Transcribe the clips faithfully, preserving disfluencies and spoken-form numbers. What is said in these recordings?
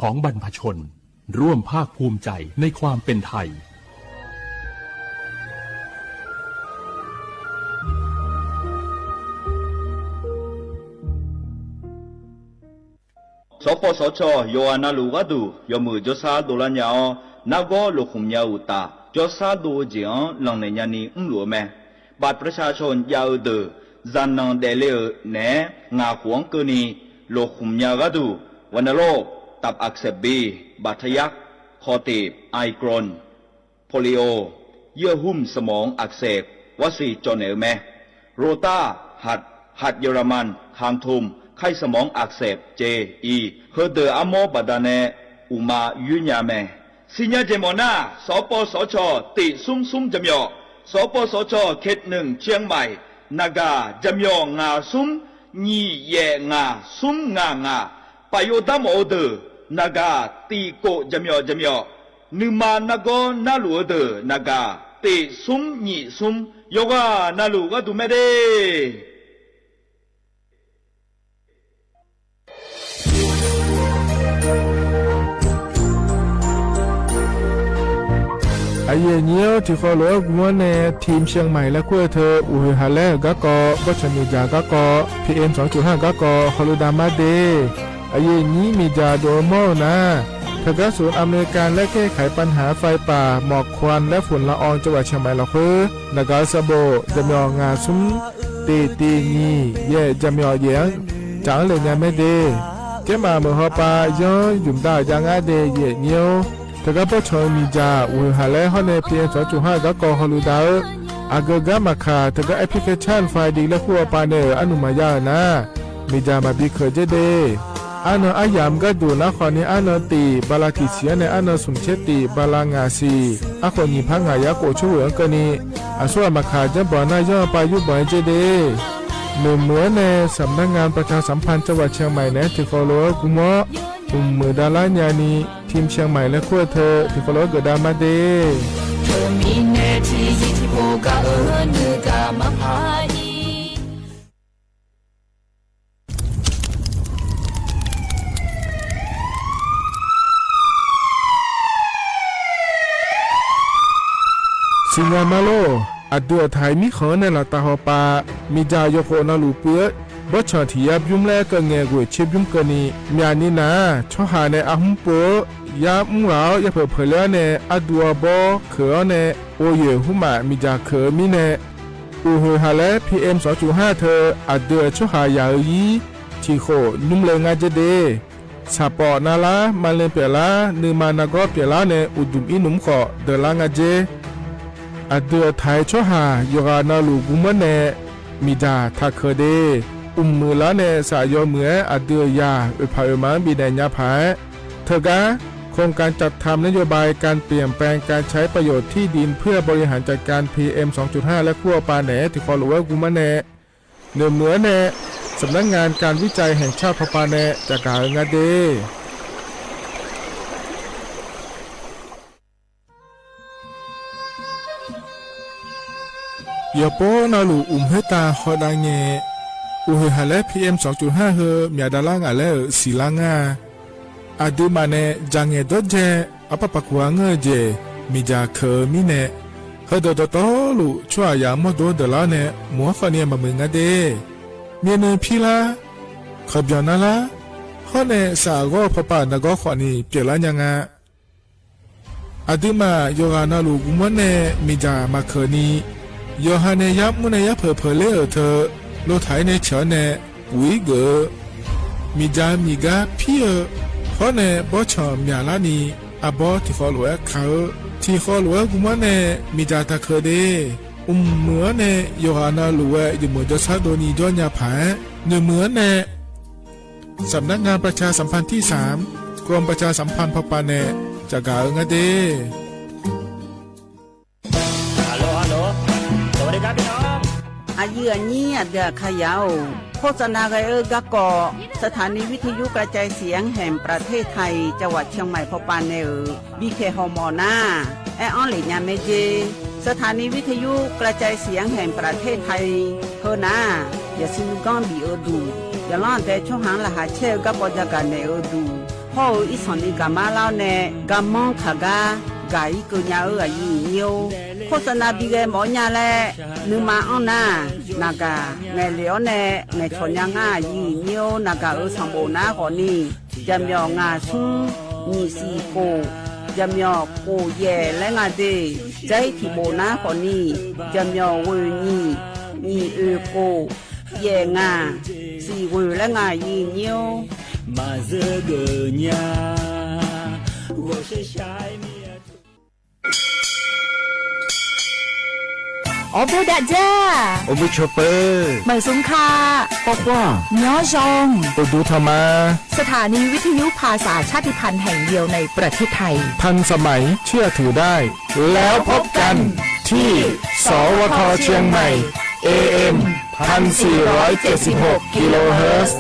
ของบรรพชน ร่วมภาคภูมิใจในความเป็นไทย Sawqpawv sawqcawq yawqghaq navluf gharduq yawmuiq jawrshar dovlar nya-awr, nargawr loqkhmq nya-eu uqtaf, jawrshar dov-eu jeq-anr lanqnaeq nyani mrluf-eu mae. บัตรประชาชน jav-eu deuq, zaqnanq daefle-euq naeq-aer ngaq khof-anr keuvni loqkhmq nya-eu gharduq, วันโรคตับอักเสบบี บาดทะยัก คอตีบ ไอกรน polio, เยื่อหุ้มสมองอักเสบ warsiq cawv naeq-eu mae. Roqtav, hat, hat yawraqman, คางคกม ไข้สมองอักเสบ cev, iq, heudeuq armawr baqdanae uqma yoer nya mae. Siqnya jeq mawf nar, sawqpawv sawqcawq tiq smr smr jaqmyawf, sawqpawv sawqcawq เขตหนึ่ง เชียงใหม่ naqgaq jaqmyawf ngaq smr nyiq yaef ngaq smr ngaq ngaq, paf yov darmawf-eu deuq naqgaq tiq kof jaqmyawf jaqmyawf, nuima nargawr narluf-eu deuq naqgaq tiq smr nyiq smr, yawqghaq navluf gharduq mae de. Aqyuif aqnyir-or, tiqkhawf lof-aer guvmawr nae ทีมเชียงใหม่ laer kur-eu teu, uqhoeq haq laer-euq garkawv, bawrtsanq miqdzaq garkawv, P M sawqcuf har-eu garkawv hawluf damar de. Aqyuif aqnyir miqdzaq dov-eu mawr-eu nar, teugar ศูนย์อำนวยการแลกแก้ไขปัญหาไฟป่าหมอกควันและฝุ่นละอองจังหวัดเชียงใหม่ lafkhoer naqgaq-eu sanqbof jaqmyawf ngaq smr tiq tiq nyiq yaef jaqmyawf yaef-anr tsaf-anr le nya mae de. Kaermaf meuq hawpav yanr ymq dav-euq jav ngar de, aqyuif aqnyir-or. Teugar bawrtsanq-eu miqdzaq uqhoeq haq laer hawr nae P M sawqcuf har-eu garkawv hawluf dav-eu, aqgeu gar maqkaq teugar แอปพลิเคชัน ไฟดี laer kur hawpav nae-euq arnuq maqya-euq nar, miqdzaq maqbi keuq dzer de. Arnan aryamq gharduq nar khawf ni arnan tiq bala tiq siq-anr nae arnan smq tser tiq bala ngaq siq, arkhof nyiq par ngaq yar khof coer ghoeq-anr keuvni, aqsurghaq maqkaq janrbanq nar yanr-eu pav yurbanq-aer dzer de. Noeqmuiq-anr nae สำนักงานประชาสัมพันธ์จังหวัดเชียงใหม่ naeq-aer tiqkhawf lof-aer guvmawr, mqmuiq davlar nyani ทีมเชียงใหม่ laer kur-eu teu tiqkhawf lof-aer geufdav mar de. Siqnya ma lor. Aqdui aqtaq-iq mirkhanq-anr nae laftav hawpav, miqdzaq yawkhof navluf puiv-eu bawrtsanq tiq yar bymr laer keuv ngae ghoeq tser bymr keuvni, myaqni nar-aq tsawrhaq nae arhmr pov-eu yar mr ghaq-awr yapeuq peuq ler-awr nae arduv arbawr keuq-awr nae ov yoeq hmrmaf miqdzaq keuq-eu mirnae, uqhoeq haq laer P M sawqcuf har teu aqdui-euq tsawrhaq yaq-eu ir tiq khof nymr le ngar dzer de. Saqpawf navlar, maqle pyeuflar, nuima nargawr pyeuflar nae uqduq ir nmr khawf deuqlar nga dzer. Aqdui aqtaq-iq tsawrhaq yawqghaq navluf guvmawr nae miqdzaq taqkeuq de. Mqmuiq lar nae saf yawmuiq-aer aqdui-euq yaq oeqpaq oeqma-anr bifnaeq nya paq-aer, teugar โครงการจัดทำนโยบายการเปลี่ยนแปลงการใช้ประโยชน์ที่ดินเพื่อบริหารจัดการ P M sawqcuf har laer kur hawpav naeq-aer tiqkhawf lof-aer guvmawr nae, noeqmuiq-anr nae สำนักงานการวิจัยแห่งชาติ hawpav nae caqgaq-eu nga de. Yawqpov navluf uqmq khoertav hawdav ngae, uqhoeq haq laer P M sawqcuf har heu myaq davlar ngaq laer-euq siqlar ngar-a. Aqduimaf nae dzaqngaeq dawrdzae arpar paq kuq-a ngeur-eu jeq miqdzaq keuq-eu mirnae, heudeuq dawqtawvluf tsawrhaq yaq-anr mawrdo deuqlar-awr nae mq-anr khawfni maqmuiq nga de. Myavnuiv pirlar, kawqbyanq narlar, hawr nae saf ghawr-eu pawpav nargawr khawfni pyeuflar nya nga. Aqduimaf yawqghaq navluf guvmawr nae miqdzaq maqkeuq ni, yawqha nae yar mr nae yarpeuq peuq ler-euq teu, lotaq-ir nae ciq-awr nae puq-ir geuf-eu, miqdzaq miqgar pir-eu, hawr nae bawrtsanq myaqlar ni, arbawr tiqkhawf lof-aer ka-eu, tiqkhawf lof-aer guvmawr nae miqdzaq taqkeuq de. Mqmuiq-anr nae yawqghaq navluf-aer yawmuiq jawrshar dovni jawr nya paq-aer, noeqmuiq-anr nae สำนักงานประชาสัมพันธ์ที่สาม กรมประชาสัมพันธ์ hawpav nae caqgaq-eu nga de. Aqyuif aqnyir aqdui aqkaqyaq-or, โฆษณา ghae-eu garkawv สถานีวิทยุกระจายเสียงแห่งประเทศไทย จังหวัดเชียงใหม่ hawpav nae-euq bikhaeq hawmawf nar, aer-anr lef nya mae jer. สถานีวิทยุกระจายเสียงแห่งประเทศไทย heu nar, yaqsur nuiganr bif-eu duq, yaqlanr aqdae tsawrhaq-anr laqkhaq caer-eu garkawv jagaq naeq-eu duq, hawr-eu irsanqni gaqmar lar-awr nae garmanr kaq gar gaq-ir keuv nya-eu aqyuif aqnyir-or, khorsavnav bi ghae mawf-awr nya laer nuima anr nar, naqgaq ngaeqlef-awr nae ngaeqcawq nya ngar aqyuif aqnyir-or, naqgaq-euq sanqbof nar khawfni, jaqmyawf ngaq smr nyiq siq khof, jaqmyawf khof yaef laer nga de, jaq-ir tiq bof nar khawfni, jaqmyawf ghoeq nyiq, nyiq oeq khof, yaef ngaq, siq ghoeq laer nga aqyuif aqnyir-or. Maqzeur geuf nya, ghawqshaq shaq-aer mir-a. Awr beu dav dzar. Awr beu cawba. Maeqsmr ka. Khawr khawr-aq, myanr zaw. Uqduq tanq ma. สถานีวิทยุภาษาชาติพันธุ์แห่งเดียวในประเทศไทย ทันสมัยเชื่อถือได้แล้วพบกันที่ สวท เชียงใหม่ เอเอ็ม พันสี่ร้อยเจ็ดสิบหก กิโลเฮิรตซ์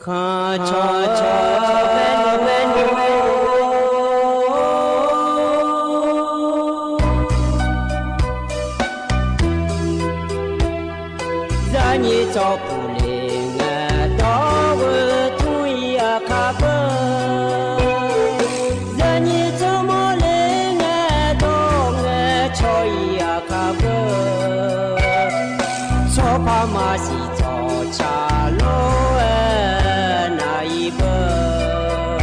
Khanq cawq cawq bae nmr bae nmr-or, zarnyir tsawrpuq le ngae dawr-eu tmr-ir aqkar beu, zarnyir tsawrmawr le ngae dawr ngae cawq-ir aqkar beu. Tsawrpar maqsiq tsawqcaq lor-aer nav-ir beu,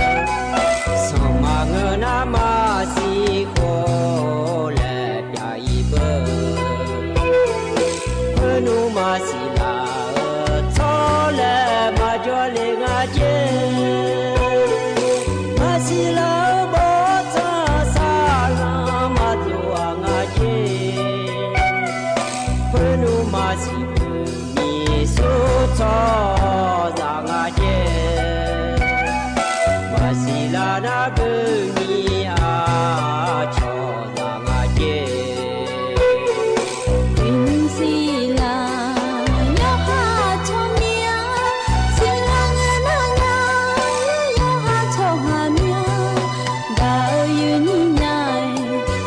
sanqma ngeur nar maqsiq khof laer pyav-ir beu. Khoernmr maqsiq laf-eu tsawrlaeq maqjawr le nga jer, maqsiq laf-eu bawrtsanq saqlanq maqdov-aq nga jer. Khoernmr maqsiq beu nyiq sur tsawrhaqzaq nga jer, maqsiq laf nar beu nyiq aqcawq zaq nga jer. Uqnymr siqlaq yawqha tsawrmyanr, siqlaq ngae nar nga, yawqha tsawrhaq myanr, gaq-eu yuifnyir nya-aer,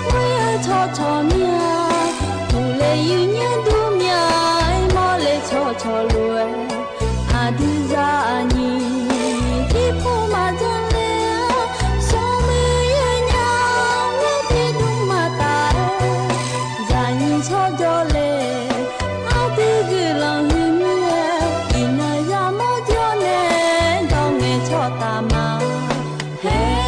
ghoer-eu tsawrcawq myanr, uqle yuifnyir dur mya-aer, mawrle tsawrcawq lof-aer, aqdui zaqnyiq irpov maqdzanr ler-a, smrmuiq yawnya mawr tiqdmr maqtaf-aer, zaqnyiq tsawrjawr le, aqdui guiqlanq huiq mir-aer, iqnan yamawr jawr nae dawr ngae cawq taf ma. Haer.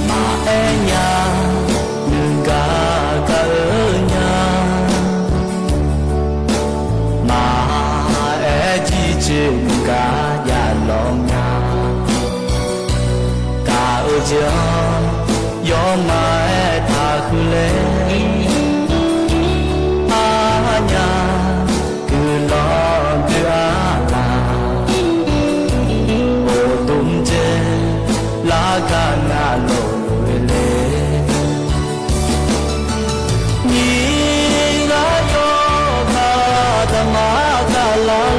Maqaer nya, nuigaq gaq-eu nya. Maqaer jircoer nuigaq javlawr nya. Gaq-eu jeq-anr yawmaf-aer taqhuiq ler. Arnya guiqlanq doe-a laq, uqduq mr dzae lar gar navluf-eu le. Nyiq ghaq yawqghaq daqma gaqlar lor.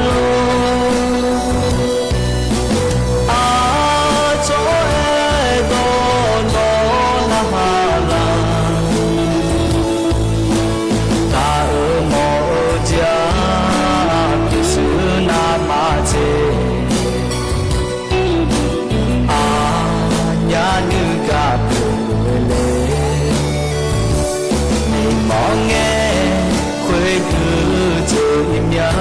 Aqcawq-aer dawq nawq narhaq laq. Gaq-eu mawf-eu jeq-aq, pyurshuir navmaqtser. Aqnyaf nuigaq pyeuf-eu le. Miqmawr ngae khoerdui teu-ir mya.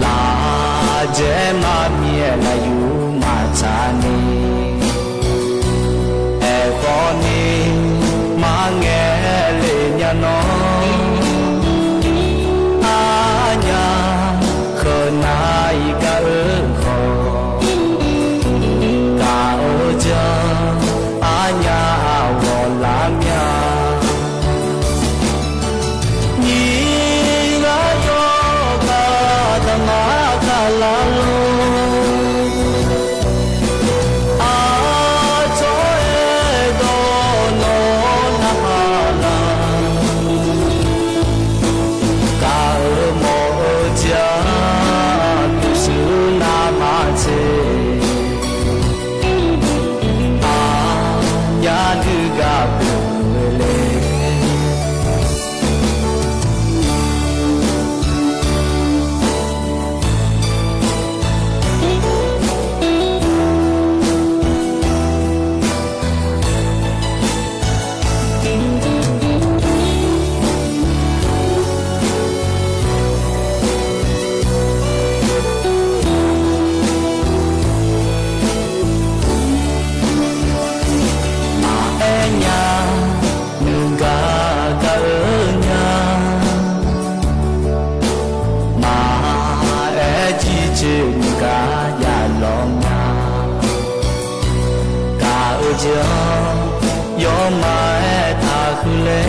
Lafjaer maqmyaef lafyur maqtsaq ni. Aerkhawf ni maqngaeq lef nya nawr. Arnyaf kheunav-iq gaq-eu khawf, gaq-eu jeq-anr arnyaf ghawqlar mya. jeq-anr yawmaf-aer taqhuiq le.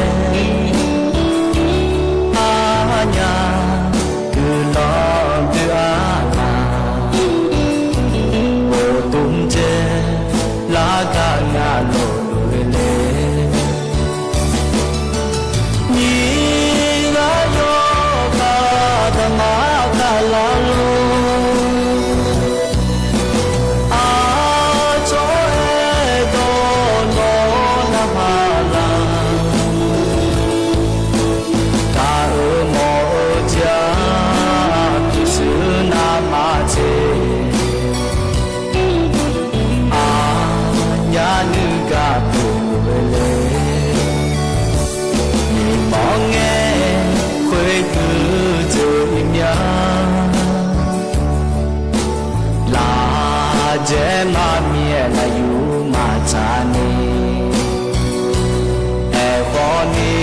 Arnyaf guiqlanq doe-ar nar, uqduq mrjaev lar gar ngar lof-eu le. Nyiq ghaq yawkaq daqma kaq lar lor. Aqcawq-aer dawq nawq narhaq laf, gaq-euq mawf-eu jeq-aq, pyurshuir navmaqtser, aqnyaf nuigaq pyeuf-eu le. Iqmawr ngae khoerguiq jeuq imya, lafjaer maqmyaef lafyur maqtsaq ni, aerkhawf ni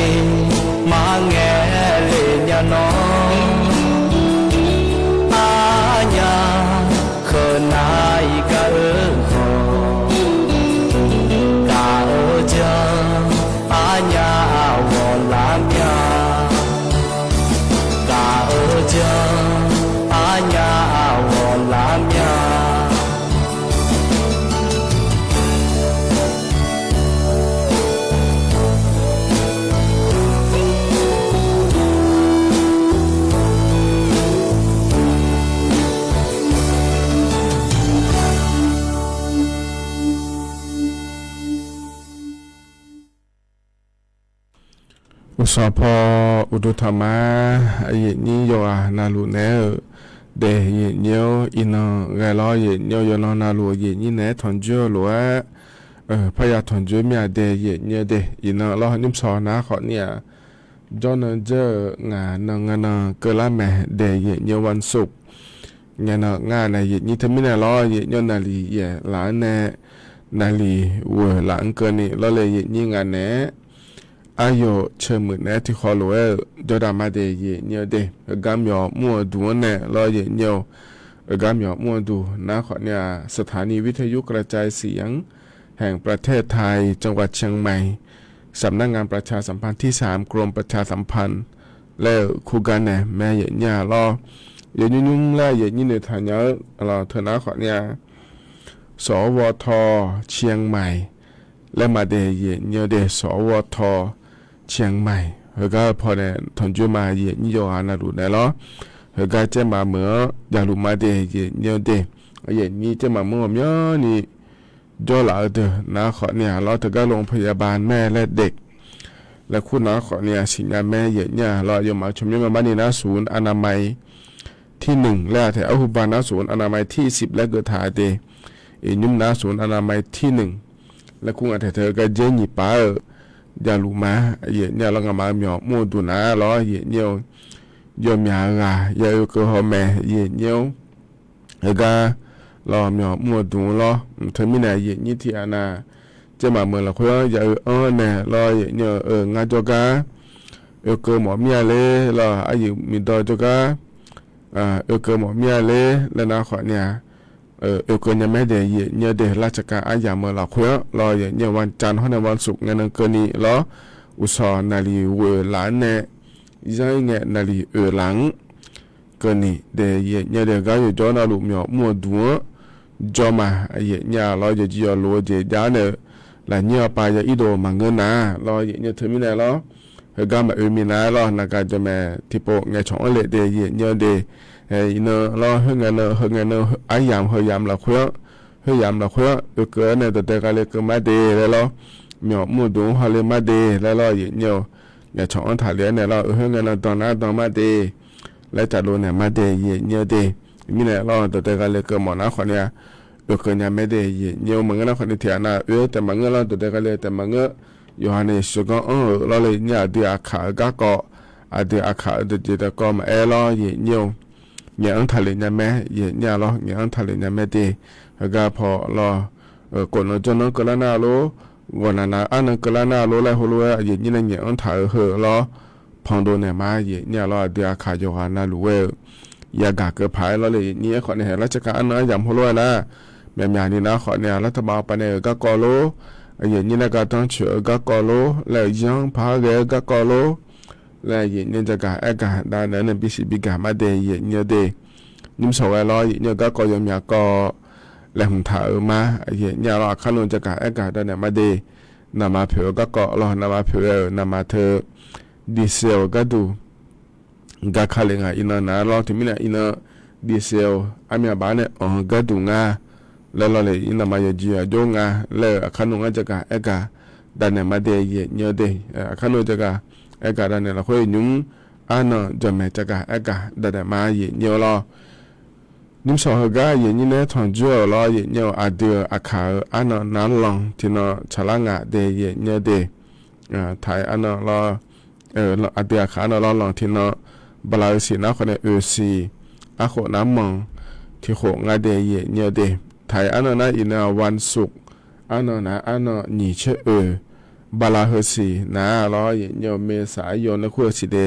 marngaeq le nya nawr, arnyaf keuq nav-iq gaq-eu khawf, gaq-eu jeq-anr arnyaf ghawqlar mya. Gaq-eu jeq-anr arnyaf ghawqlar mya. Uqsawq paw uqduq taqma, aqyuif nyir yawqghaq navluf naeq-aer-euq daef, aqyuif nyir-or, iqnan ghae lawr, aqyuif nyir-or, yawqnan navluf aqyuif nyir naeq-aer tanqjoer-eu lof-aer, parya tanqjoer mir-a daef, aqyuif nyir-or daef, iqnan lawr, nymrshawq nar khawf ni-aq, jawrnan dzeur-euq ngaq nan ngae nan keuvlar mae daef, aqyuif nyir-or, วันศุกร์ ngae nan ngar nae aqyuif nyir teumirnae lawr, aqyuif nyir-or, naqliq yaef laf-anr nae naqliq ghoeq laf-anr keuvni lawrle, aqyuif nyir ngaq naeq-aer aryawf ceuq muiq naeq-aer tiqkhawv lof-aer-euq jawrdaq ma daef, aqyuif nyir-or daef, heugar myawf mr-eu duq-anr nae lawr, aqyuif nyir-or, heugar myawf mr-eu duq nar khawf ni-aq, สถานีวิทยุกระจายเสียง แห่งประเทศไทย จังหวัดเชียงใหม่ สำนักงานประชาสัมพันธ์ที่สาม กรมประชาสัมพันธ์ laer-euq kurgar nae mae, aqyuif nyir-a lawr. Yawnymr nymr laer aqyuif nyir noeqtaq nya-eu lawr, teunar khawf ni-aq, สวท. เชียงใหม่ laer ma daef, aqyuif nyir-or daef, สวท. เชียงใหม่ heugar-eu pawnae tanqjoer ma, aqyuif nyir yawqghaq navluf naeq lawr. Heugar caermaf meuq-anr javluf ma daef, aqyuif nyir-or daef, aqyuif nyir caermaf meuq ghawqmyanrni jawrlaf-eu deuq nar khawf ni-aq lawr, teugar โรงพยาบาลแม่และเด็ก laer kur nar khawf ni-aq siqnya mae, aqyuif nyir-a lawr. Aqyawfmaf tsawrmyanr ma marni nar ศูนย์อนามัยที่หนึ่ง laer-aq taef, arhuba nar ศูนย์อนามัยที่สิบ laer geuftaq-a de, iqnymr nar ศูนย์อนามัยที่หนึ่ง laer kur nga taef, teu garjaer nyiq paf-euq javluf ma, aqyuif nyir-a lawr. Ngamaf-eu myawf mr-eu duq nar lawr, aqyuif nyir-or, yawmyaq-eu ghaq ya oekeuv haw mae, aqyuif nyir-or. Heugar lawr myawf mr-eu duq lawr, teumirnae aqyuif nyir tiqghaq nav caermaf meuq lafkhoer-anr ya oe-anr nae lawr, aqyuif nyir-or, ngar jawrgar oekeuv mawf mir-a ler lawr, aqyuif muiqdawr jawrgar oekeuv mawf mir-a ler laer nar khawf ni-aq, oekeuv nya mae daef, aqyuif nyir-or daef, ราชการ aryamq-eu lafkhoer-anr lawr, aqyuif nyir-or, วันจันทร์ hawr nae วันศุกร์ ngae nan keuvni lawr, uqshawq naqliq ghoeq laf-anr nae, zanr-ir ngae naqliq oeq laf-anr keuvni daef, aqyuif nyir-or daef, gar yawqjawr navluf myawf mr-eu duq-anr jawr ma, aqyuif nyir-a lawr. Yawqjeq yawqlof-eu jeq jav-anr nae-eu lafnyir-awr pav ya irdov maqngeur nar lawr, aqyuif nyir-or, teumirnae lawr. Heugar maqoe minav-aer lawr, naqgaq jawqmaeq tiqpov ngaeqcawq-anr le daef, aqyuif nyir-or daef, iqnan lawr, khoerngae nan, heu ngae nan, aryamq heu yamq lafkhoer-anr, khoeryamq lafkhoer-anr oekeuv-aer nae dawqdae ghale keuv mar de laer lawr, myawf mr-eu duq-anr hawle mar de laer lawr, aqyuif nyir-or, ngaeqcawq-anr taqle-aer nae lawr, oe khoerngae nan dan nar dan mar de laer cavlof naeq mar de, aqyuif nyir-or daef. Mirnae lawr, dawqdae ghale keuv mawf nar khawf ni-aq, oekeuv nya mae de, aqyuif nyir-or. Maqngeur nar khawf ni tiqghaq nav oe-aer taef maqngeur lawr, dawqdae ghale taef maqngeur. Yawqha nae sheuqganr anr-euq lawr le nyir, aqdui aqkaq-eu garkawv, aqdui aqkaq-eu dawqjeq dawqkawv maqaer lawr, aqyuif nyir-or. Ngaeq-anr taqle nya mae, aqyuif nyir-a lawr, ngaeq-anr taqle nya mae de. Heugar paw lawr, khof nan jawr nan keuvlar nar lor, ghawq naq naq-eu arnan keuvlar nar lor laer heulof-aer aqyuif nyir nae ngaeq-anr taq-eu heu lawr, pandov naeq ma, aqyuif nyir-a lawr. Aqdui aqkaq yawqghaq navluf ghae-eu yagaq keuv paq-aer lawr le, aqyuif nyir-aer khawf nae, ราชการ arnan aryamq heulof-aer nar, myaqmyaq ni nar khawf nae, รัฐบาล paq nae-euq garkawv lor, Aqyuif aqnyir nae gardanr coeq-eu garkawv lor laer-euq, yanr paq-aer ghae-eu garkawv lor laer, aqyuif aqnyir jagaq aergaq dav naeq-aer nae bisiq bigaq mar de, aqyuif aqnyir-eu de. Nymrshawq ghae lawr, aqyuif aqnyir-eu garkawv yawmyaq kawv laeqhmq taq-euq ma, aqyuif aqnyir lawr, aqkar nmr jagaq aergaq dav naeq mar de. Naqma poeq-eu garkawv lawr, naqma poeq ghae-euq naqma teu Dixel-euq gharduq gar ka le nga. Iqnan naq-aer lawr, teumirnae iqnan Dixel armyaq baf-aer nae anq-eu gharduq nga laer lawr le, iqnan naqma yawqjeq aqjox nga laer-euq aqkar nmr ngar jagaq aergaq dav naeq mar de, aqyuif aqnyir-eu de. Aqkar nmr jagaq aergaq dav naeq lafkhoer nymr arnan jawqmaeq jagaq aergaq dav naeq mar, aqyuif aqnyir-eu lawr. Nymrshawq heugar aqyuif aqnyir nae tanqjoer-euq lawr, aqyuif aqnyir-eu aqdui-euq aqkaq-euq arnan narlanq tiqnan tsaqlar nga de, aqyuif aqnyir-eu de. Taq-aer arnan lawr, aqdui aqkaq arnan lawr lanq tiqnan bala-eu siq nar khawf nae oeq siq, arkhof nar manq tiqkhof nga de, aqyuif aqnyir-eu de. Taq-aer arnan nar iqnan วันศุกร์ arnan nar arnan nyiq tser oeq, bala heu siq nar lawr, aqyuif aqnyir-eu เมษายน laer kur-eu siq de.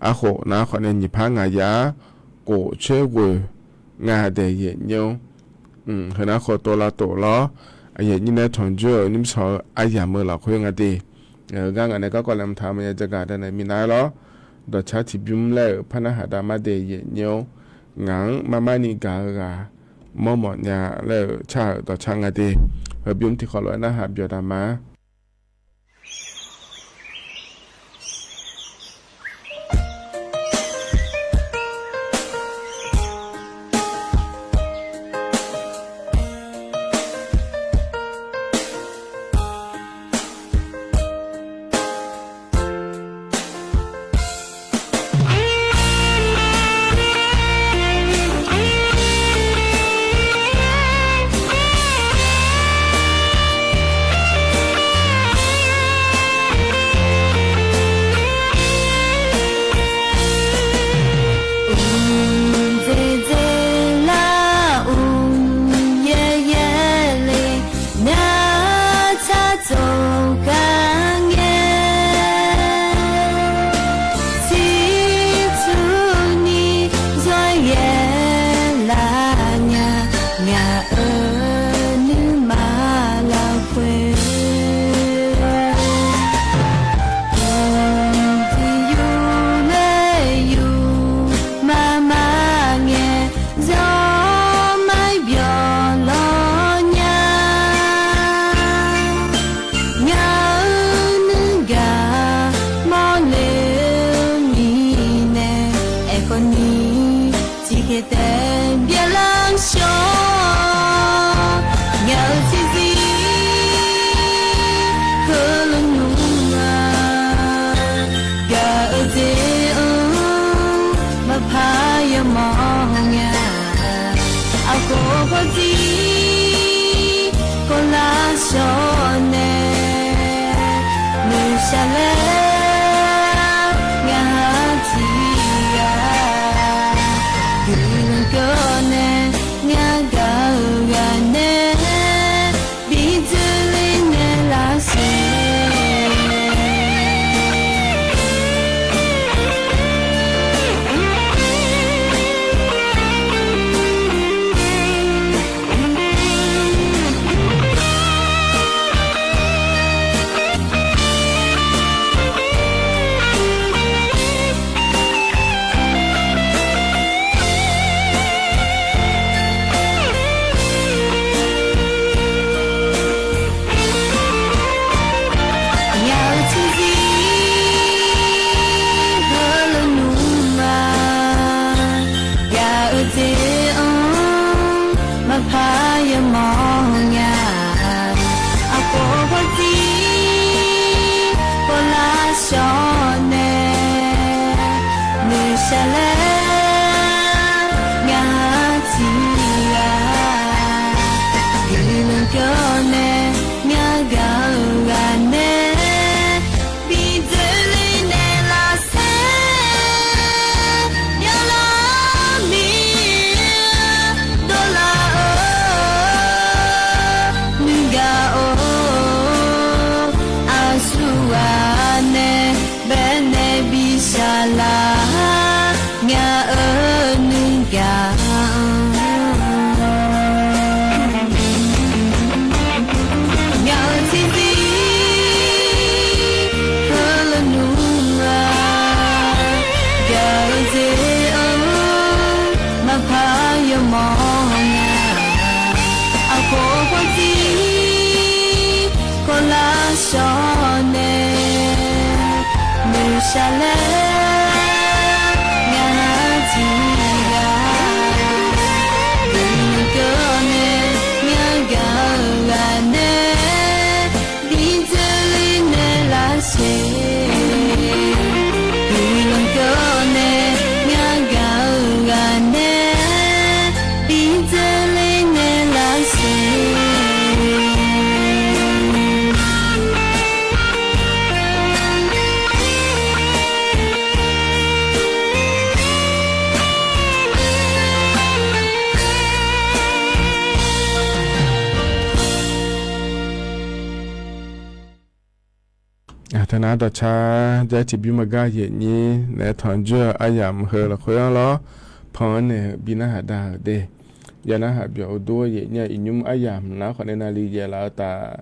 Arkhof nar khawf nae nyiq par ngaq yaf-ar, khof tser ghoeq nga de, aqyuif aqnyir-eu. Heu nar khawf tov lavtof lawr, aqyuif aqnyir nae tanqjoer-euq nymrshawq-eu aryamq-eu lafkhoer nga de. Gar ngaq nae garkawv laeqhmq taq-eu maqya jagaq dav naeq minav-aer lawr. Dawqcar tiqbymr laer-euq par narhaq dav mar de, aqyuif aqnyir-eu. Ngaq-anr marmar ni gaq-eu ghaq mawrmawf nya laer-euq car-euq dawqcar nga de. Heubymr tiqkhawf lof-aer narhaq byawq dav ma. Ur dzaeq dzaeq lar ur yaer yaer le, nar tsaq tsawq gar ngae, ciqcurni zawr yaer lar nya, ngaq-euq nuima lafkhoer. Uqduq yur laer yur maqmaq ngae, zawr maqbyawq lawr nya. Ngaq-euq nuigaq mawrle mirnae, aerkhawf ni tiqkhaeq taef byalar shawr-awr, ngaq-euq tiqzir heulof nmr-a, gaq-eu dzaeq-anr maqpar yamawr nya. Aqkhof khawf tiq kawvlar shawr nae, nuishaq laer ngaq-anr tiqghaq guiqlanq keuv-awr nae, ngar gaq-eu ghaq nae bi dzoer le naeq lar siq. shaqlaer, ngaq-anr tiqghaq guiqlanq keuv-awr nae, myavgaq-eu ghaq nae bi dzeurler naeq lar siq. Guiqlanq keuv-awr nae, myavgaq-eu ghaq nae bi dzeurler naeq lar siq. Teunav dawqcar jar tiqbymr maqgar yaeq nyir naeq-aer tanqjoer-eu aryamq heu lafkhoer-anr lawr, pan-anr naeq-eu bi narhaq da-euq de. Ya narhaq byawq-eu dur-eu yaeq nyir-aq, iqnymr aryamq nar khawf nae navli yaef laf-eu taf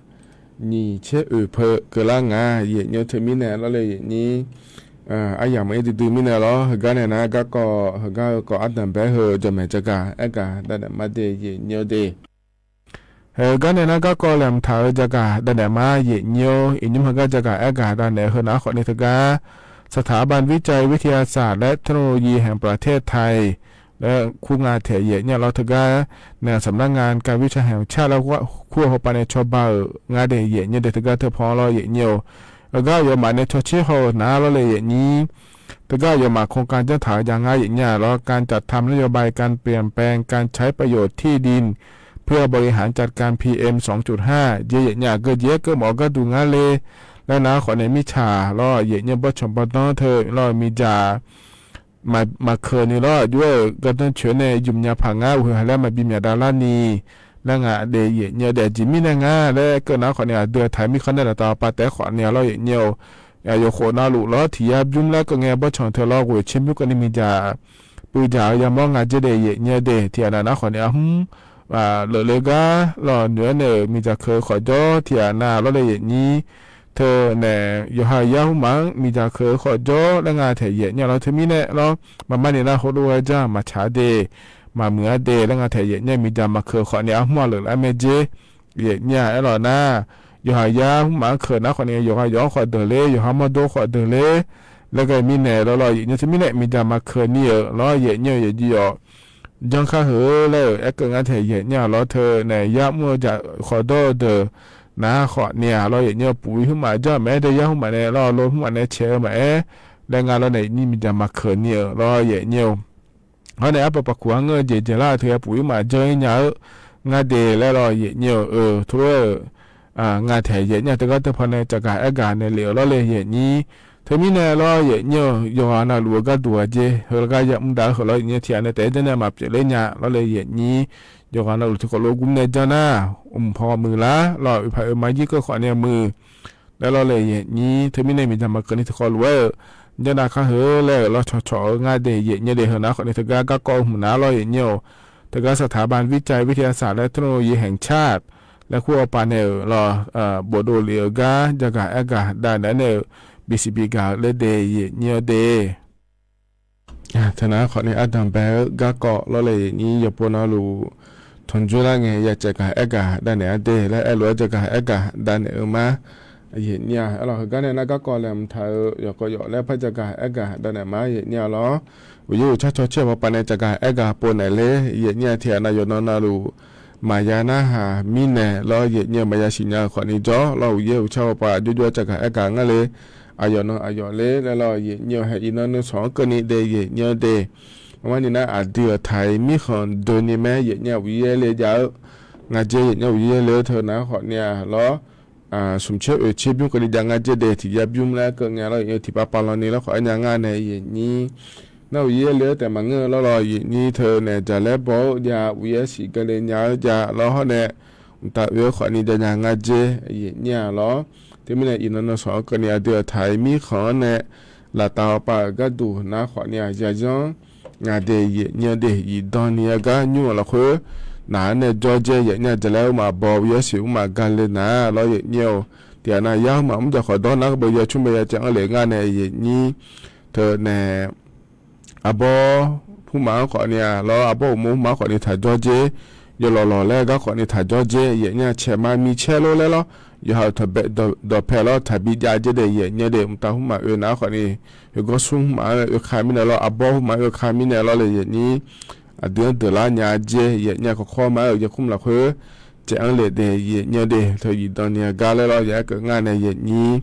nyiq tser oeq peu keuvlar nga. Yaeq nyir-eu teumirnae lawrle yaeq nyir aryamq-anr duidui mirnae lawr, heugar nae nar garkawv heugar-eu kawv ardanq bae-aer heu jawqmaeq jagaq aergaq davnaeq ma de yaeq nyir-eu de. Heugar nae nar garkawv laeqhmq taq-eu jagaq davnaeq ma yaeq nyir-or, iqnymr heugar jagaq aergaq davnaeq-eu heu nar khawf ni teugar สถาบันวิจัยวิทยาศาสตร์และเทคโนโลยีแห่งประเทศไทย laer kur nga taeq yaeq nyir-a lawr teugar nae สำนักงานการวิจัยแห่งชาติ laer kur-eu hawpav nae cawba-euq nga de yaeq nyir de teugar teupan lawr yaeq nyir-or. Heugar aqyawfmaf nae cawtser haw-euq nar lawrle yaeq nyir. Teugar aqyawfmaf โครงการ janr taq-eu jav ngar yaeq nyir-a lawr, การจัดทำนโยบายการเปลี่ยนแปลงการใช้ประโยชน์ที่ดินเพื่อบริหารจัดการ พีเอ็ม สองจุดห้า jeq yaeq nyir-aq geujeq-aer keuv mawf-eu gharduq ngar le laer nar khawf nae mirtsaq lawr yaeq nyir-eu bawrtsanq bawrdanr teu lawr miqdzaq maqkeuq ni lawr aqjox-aer-euq gardanr coeq-aer nae yumq nya paq ngar uqhoeq haq laer maqbi myaqdav larni laer nga de yaeq nyir-eu de. Aqjeq mirnae nga laer keuv nar khawf ni aqdui-aq taq-eu mirkhanq nae laftav-awr pav taef-aer khawf ni-a lawr yaeq nyir-or. Yawqkhof navluf lawr tiq yar bymr laer keuv ngae bawrtsanq teu lawr ghoeq tser bymr keuvni miqdzaq puivdzaq-eu yamawr nga dzer de yaeq nyir-eu de. Tiqghaq nav nar khawf ni arhmr leufle gar lawr noeq-aer nae-euq miqdzaq keuq-eu khawf jawr tiqghaq nav lawrle yaeq nyir teu nae yawqha yar hmrmaf-anr miqdzaq keuq-eu khawf jawr laer nga taeq yaeq nyir-a lawr teumirnae lawr maqmar ni nar heulof-aer janr maqtsaq de maqmuiq-a de laer nga taeq yaeq nyir-eu miqdzaq maqkeuq khawf ni arhmr-aq leufle-aer mae dzer yaeq nyir-a aer lawq nar, yawqha yar hmrmaf-anr keuq nar khawf ni yawqha yawq-anr khawf deuq ler yawqha mawrdo khawf deuq ler laer ghae mirnae lawr lawr yaeq nyir teumirnae miqdzaq maqkeuq ni-euq lawr yaeq nyir-eu yaeq jir yawq janr kar heu laer-euq aerkeuv ngar taeq yaeq nyir-a lawr teu nae yar mr-eu jaq khawf dawr-eu deuq nar khawf ni-a lawr yaeq nyir-eu puqi hmrmaf janr maqaer de yar hmrmaf nae lawr lo hmrmaf nae caeq-eu maqaer laer nga lawr nae yaeq nyir miqdzaq maqkeuq ni-euq lawr yaeq nyir-eu hawr nae arpaq paqkuq arngeur-eu jeq jeq lar-euq teu-aer puqi hmrmaf janr-ir nya-eu ngar de laer lawr yaeq nyir-eu teulof-aer-euq nga taeq yaeq nyir-a teugar teupan nae caqgaq aergaq nae lef-euq lawrle yaeq nyir. Teumirnae lawr yaeq nyir-eu yawqghaq navluf-eu gharduq aqjeq heu laer gar yamr dav-eu heu lawr yaeq nyir tiqghaq nae taef-aer janr nae maqpyeuf ler nya lawrle yaeq nyir. Yawqghaq navluf tiqkawv lof guvmr nae janr nar, mqpawq muiq lar lawr oeqpaq oeqma jir keuv khawf ni muiq laer lawrle yaeq nyir. Teumirnae miqdzaq maqkeuq ni tiqkawv lof-aer-euq janr dav kar heu laer-euq lawr cawqcawq-eu ngar de yaeq nyir de heu nar khawf ni teugar garkawv hmq nar lawr yaeq nyir-or. Teugar สถาบันวิจัยวิทยาศาสตร์และเทคโนโลยีแห่งชาติ laer kur-awr pav nae-euq lawr bofdov lef-eu gar jaqgaq aergaq dav naeq-aer nae-euq bisiq bigaq-eu laer de yaeq nyir-eu de. Teunar khawf ni ardanq bae-eu garkawv lawrle yaeq nyir yawqpov navluf tanqjoer lar ngae ya caqgaq aergaq dav naeq-a de laer aerlof-aer jaqgaq aergaq dav naeq-eu ma. Yaeq nyir-a aer lawq heugar nae nar garkawv laeqhmq taq-eu yawqkawv yawf laer par jaqgaq aergaq dav naeq ma yaeq nyir-a lawr. Uqyir uqtsar cawcaer bawqpav nae jaqgaq aergaq pov naeq ler yaeq nyir-a tiqghaq nav yawqnan navluf maqya narhaq mirnae lawr yaeq nyir-eu maqya siqnya-eu khawf ni jawr lawr uqyaer uqtsar bawqpav jawrjawr-aer caqgaq aergaq ngar le. Aqyawf nan aqyawf ler laer lawr yaeq nyir-eu hae iqnan nuisawq-anr keuvni de yaeq nyir-eu de. Armar ni nar aqdui-euq taq-iq mirkhanq doeni mae yaeq nyir-a uqyaer le jav-eu ngar dzer yaeq nyir-a uqyaer le-eu teu nar khawf ni-a lawr smq tser oeq tser bymr keuvni jav ngar dzer de tiq yar bymr laer keuv ngae lawr yaeq nyir-eu tiqpav pav lanni lawr khawf-aer nya ngar nae yaeq nyir. Nar uqyaer le-eu taef maqngeur-eu lawr lawr yaeq nyir teu naeq jaqlaer baw-eu jav uqyaer siq gale nya-eu jav lawr hawr nae mqtav oe-eu khawf ni jav nya ngar dzer yaeq nyir-a lawr. Teumirnae iqnan nan sawq-anr keuvni aqdui-euq taq-iq mirkhanq-anr nae laftav-awr pav-euq gharduq nar khawf ni-a yayanr nga de yaeq nyir-eu de iqdan ni-a gar nymr-euq lafkhoer naq-anr nae jawr dzer yaeq nyir-a jaqlaer mr maqbaw uqyaer siq mr maqga le nar lawr yaeq nyir-eu tiqghaq nav yar hmq maqmr jaq khawf dawr nar beu ya cmr bae ya caev-anr le ngar nae yaeq nyir teu nae arbawr hmq maf-anr khawf ni-a lawr arbawr uqmov hmq maf-anr khawf ni taq jawr dzer yawlawq lawq laer gar khawfni taq jawr jer yaef nyir-a. Caeq ma micaer lor laer lawr, yawqha-euq tawqbae dawqpae lawr taqbi jav jer de yaef nyir de. Mqtav hmq maf oe nar khawfni, yawgawr smr hmq maf-anr oe ka mirnae lawr, arbawr hmq maf oe ka mirnae lawr le yaef nyir. Aqdui-anr deuqlar nya jer yaef nyir-a. Kawqkawr ma-aer-euq yaeqkmr lafkhoer caev-anr le de yaef nyir de. Teu zifdan ni-eu gar laer lawr, yaef-aer keuv ngar nae yaef nyir.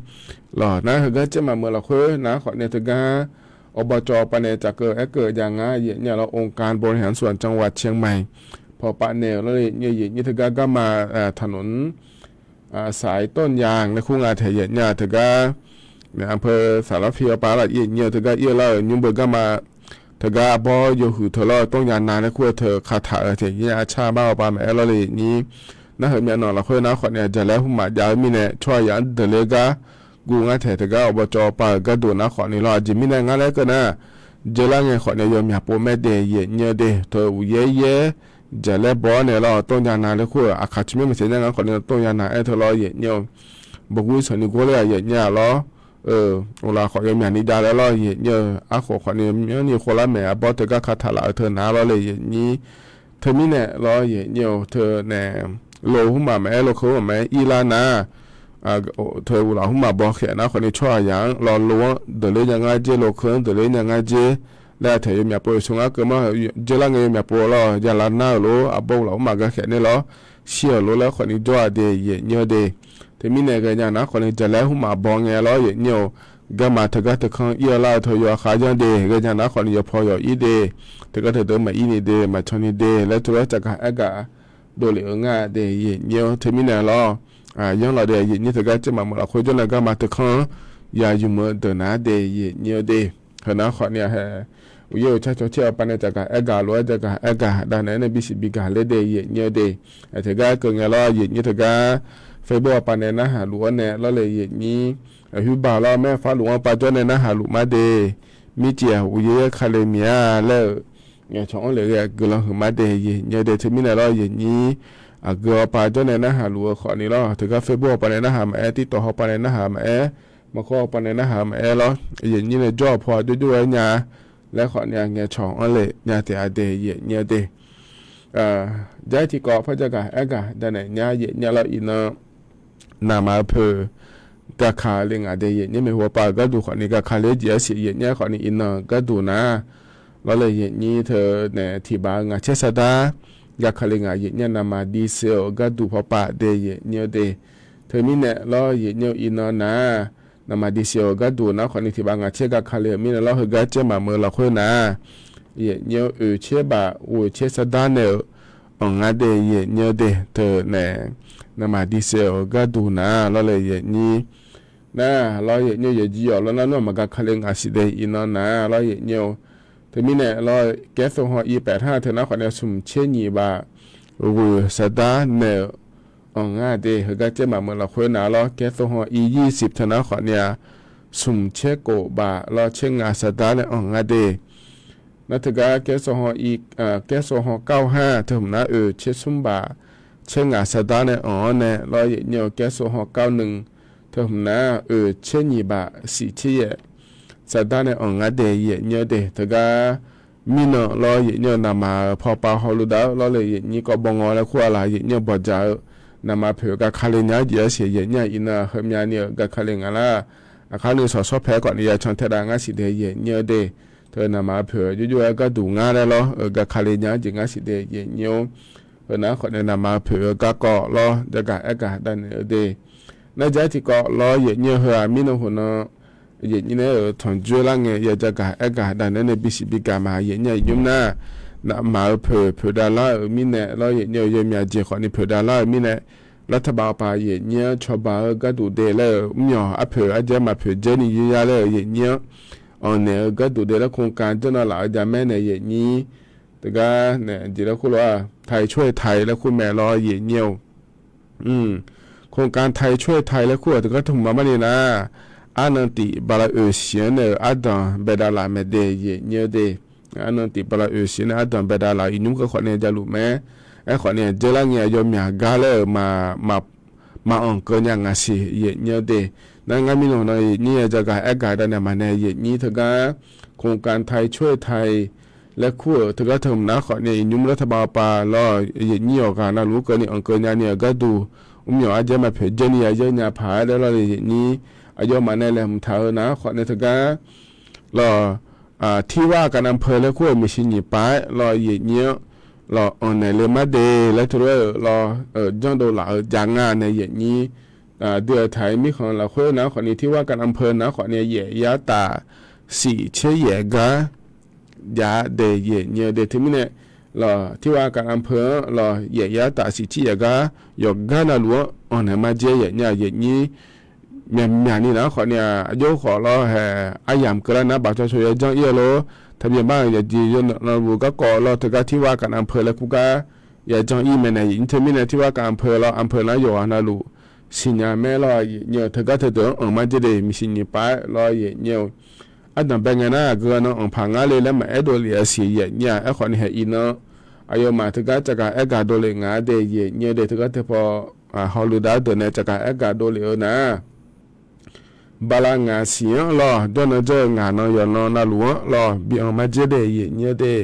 Lawq nar heugar caer maqmeuq lafkhoer nar khawfni teugar, awqbaw cawv pav nae tsafkeuv aerkeuv jav ngar yaef nyir-a lawr. องค์การบริหารส่วนจังหวัดเชียงใหม่ paw pav nae-euq lawr le yaef nyir. Yaef nyir teugar garma ถนนสายต้นยาง laer kur nga taeq yaef nyir-a. Teugar อำเภอสารพี pav laf yaef nyir-eu teugar ir-eu lar-euq nymr beu garma teugar arbawr yawhuiq teu lawr ต้นยางนา laer kur-eu teu kataq-eu taeq yaef nyir-a. Car bar-awr pav maqaer lawr le yaef nyir. Nar heu myavnanq lafkhoer nar khawfni-a jaqlaer hmq maf jav-eu mirnae tsawrhaq yaf-anr deuqler gar guv ngar taeq teugar awqbaw cawv pav-euq gharduq nar khawfni lawr. Aqjeq mirnae ngar laer keuv nar, dzeurlar ngae khawfni yawmyaq pov maer de yaef nyir-eu de. Teu uqyaer yaer jaqlaer baw-awr nae lawr ต้นยางนา laer kur-euq aqkaq tmyanr maqsiq nya ngar khawfni ต้นยางนา aer teu lawr yaef nyir-eu. Bawqgur sanqni gor laer-aq yaef nyir-a lawr. Uqlaf khawf yawmyaq ni jav laer lawr yaef nyir-eu. Arkhof khawfni myanrni kholar maeq arbawr teugar kataq laf-eu teu nar lawr le yaef nyir. Teumirnae lawr yaef nyir-eu teu nae, lo hmq maf maqaer lo keuv hmq maf maqaer irlar nar, teu uqlaf hmq maf baw khaeq nar khawfni tsawrhaq yaf-anr lawr lo-anr deuqler nya ngar jer, lo keuv-anr deuqler nya ngar jer laer-a taeq yawmyaq pov-eu smr ngar keuv ma. Dzeurlar ngae yawmyaq pov lawr, yaqlar nar-euq lof arbawr uqlaf hmq maf gar khaeq nae lawr, shir-euq lof laer khawfni jawr-a de yaef nyir-eu de. Teumirnae ghaenya nar khawfni jaqlaer hmq maf baw ngae lawr yaef nyir-eu. Garma teugar teukanr ir-eu lar-eu teu yawkhav yanr de. Ghaenya nar khawfni yawpaw yawq ir de. Teugar teudeuq maqir ni de, maqcan ni de laer teu lawr caqgaq aergaq dovlef-eu ngar de yaef nyir-eu. Teumirnae lawr, yanr lawq de yaef nyir teugar caer maqmeuq lafkhoer jawr nae garma teukanr-anr ya ymq-eu deuq nar de yaef nyir-eu de. Heu nar khawfni-a hae, uqyaer-euq car cawcaer-awr pav nae caqgaq aergaq lof-aer caqgaq aergaq dav naeq-aer nae bisiq bigaq ler de yaef nyir-eu de. Teugar keuv ngae lawr yaef nyir teugar Facebook-awr pav nae narhaq luf-awr nae lawr le yaef nyir. Aqhuiq baq lawr maer far luf-anr pav jawr nae narhaq luf mar de. Mircif-aq uqyaer yaer kale miq-a laer-euq ngaeqcawq-anr lef ghae guiqlanq huiq mar de yaef nyir-eu de. Teumirnae lawr yaef nyir, aqgeu-awr pav jawr nae narhaq luf-eu khawfni lawr, teugar Facebook-awr pav nae narhaq maqaer, TikTok-awr pav nae narhaq maqaer, maqkawr-awr pav nae narhaq maqaer lawr, yaef nyir nae jawr-awq paw-a jawrjawr-aer nya laer khawfni-a ngaeqcawq-anr lef nya taef-a de yaef nyir-eu de. Jar-aer tiqkawv par jagaq aergaq danaeq nya yaef nyir lawr iqnan naqma-eu poeq gaka le ngaq de yaef nyir maeqhu pav-euq gharduq khawfni gaka le-aer jeq-aer siq yaef nyir khawfni iqnan-euq gharduq nar lawr le yaef nyir teu nae tiq baq-eu ngaq caer sardar gaka le ngaq yaef nyir naqma div se-euq gharduq paw pav de yaef nyir-eu de. Teumirnae lawr yaef nyir-eu iqnan nar naqma div se-euq gharduq nar khawfni tiq baq ngaq caer gaka le-euq mirnae lawr heugar caer maqmeuq lafkhoer nar yaef nyir-eu oeq caer baq ghoeq caer sardar nae-euq anr ngar de yaef nyir-eu de. Teu nae naqma div se-euq gharduq nar lawr le yaef nyir nar lawr yaef nyir-eu yawqjeq yawq lawr nar nmr-aq maqgaka le ngaq siq de iqnan nar lawr yaef nyir-eu. Teumirnae lawr kaer sov han ir paef nar teu nar khawfni smq caer nyiq baq ghoeq sardar nae-euq anr ngar de. Heugar caer maqmeuq lafkhoer nar lawr kaer sov han ir yir siq teu nar khawfni-a smq caer kof baq lawr caer ngaq sardar nae anr ngar de. Nar teugar kaer sov han ir, kaer sov han kar-eu har teu hmq nar oeq caer smr baq caer ngaq sardar nae anr-awr nae lawr yaef nyir-eu kaer sov han kar-eu nuiv teu hmq nar oeq caer nyiq baq siq caer yaef sardar nae anr ngar de yaef nyir-eu de. Teugar mirnan lawr yaef nyir-eu naqma-euq paw pav hawluf dav-eu lawr le yaef nyir kawv baw ngaw laer kur-a laq yaef nyir-eu bawqdzaq-eu naqma poeq gaka le nya-aer jeq-aer siq yaef nyir-aq iqnan heumyav ni-euq gaka le ngaq lar. Aqkar nuisawq shawr pae khawfni ya can taedav ngar siq de yaef nyir-eu de. Teu naqma-eu poeq jovjov-aer gharduq ngar laer lawr-euq gaka le nya-aer jeq ngar siq de yaef nyir-or. Heu nar khawfni naqma-eu poeq-eu garkawv lawr jagaq aergaq dav naeq-eu de. Nar jar-aer tiqkawv lawr yaef nyir-eu heu-aq mirnan hawq nan yaef nyir nae-euq tanqjoer lar ngae ya jagaq aergaq dav naeq-aer nae bisiq bigaq ma yaef nyir-aq iqnymr nar naqma-eu poeq poeqdav lar-euq mirnae lawr yaef nyir-eu yawmyaq jeq khawfni poeqdav lar-euq mirnae lar taqbaq-awr paq yaef nyir-anr cawba-eu gharduq de laer-euq mr myawq arpoeq arjaer maqpoeq dzaer ni yar laer-euq yaef nyir-anr anr naeq-eu gharduq de laer โครงการ janr nav laf-eu jamaer nae yaef nyir teugar nae jeq laer kur lof-aq ไทยช่วยไทย laer kur mae lawr yaef nyir-or. โครงการไทยช่วยไทย laer kur-euq teugar tmq ma mar ni nar arnan tif bala oeq siq-anr nae-euq ardanq baedav laf mae de yaef nyir-eu de. Arnan tif bala oeq siq-anr nae ardanq baedav laf-eu iqnymr keuv khawfni javluf mae. Aerkhawfni dzaer lar ngae yawmyaq gar laer-euq maqanr keuv nya ngaq siq yaef nyir-eu de. Nar ngar mirnan nan yaef nyir ya jagaq aergaq dav naeq maqnae yaef nyir teugar โครงการไทยช่วยไทย laer kur-euq teugar teu mq nar khawfni iqnymr lar taqbav pav lawr, yaeqnyir yawqghaq navluf-anr keuvni anqkeuv nyani-euq gharduq, mrmyawq arjaer maqpoeq jaerni ya yaer nya paq-aer laer lawr, yaeqnyir aqjox maqnae laeqhmq taq-eu nar khawfni teugar lawr, tirwar kavnavpeu laer kur-euq maeqshi nyiq pav-aer lawr, yaeqnyir-anr lawr anqnaeq le mar de laer teulof-aer-euq lawr, janrdov laf-eu jav nga nae yaeqnyir dui-eu taq-aer mirkhanq lafkhoer nar khawfni tirwar kavnavpeu nar khawfni yaef yar taf siq tser yaef gar jav de yaeqnyir-eu de. Teumirnae lawr, tirwar kavnavpeu-anr lawr yaef yar taf siq tser yaef gar yawqgar navluf-anr anqnaeq mar jaer yaeqnyir-aq yaeqnyir myaqmyaq ni nar khawfni-aq, aqjox khawf lawr hae, aryamq keuvlar nar baqcawq cawq yajanr ir-eu lor. Taqbyan bar-euq yawqjeq yawq navluf garkawv lawr teugar tirwar kavnavpeu laer kur gar yajanr ir mae nae yaeqnyir teumirnae tirwar kavnavpeu lawr anpeu nar yawqghaq navluf siqnya mae lawr, yaeqnyir-eu teugar teudeuq-anr anq mar jaer de maeqshi nyiq pav-aer lawr yaeqnyir-eu ardanqbae ngae nar aqgeu nan anqpaq ngar le laer maqaer dovlef aqsiq yaeqnyir-aq aerkhawfni hae iqnan aqyawfmaf teugar caqgaq aergaq dovlef nga de yaeqnyir-eu de. Teugar teu paw hawluiv dav deuq nae caqgaq aergaq dovlef-eu nar bala ngaq siq-anr lawr jawrnan jawr-eu ngaq nan yawqnan navluf-anr lawr bi anq mar jaer de yaeqnyir-eu de.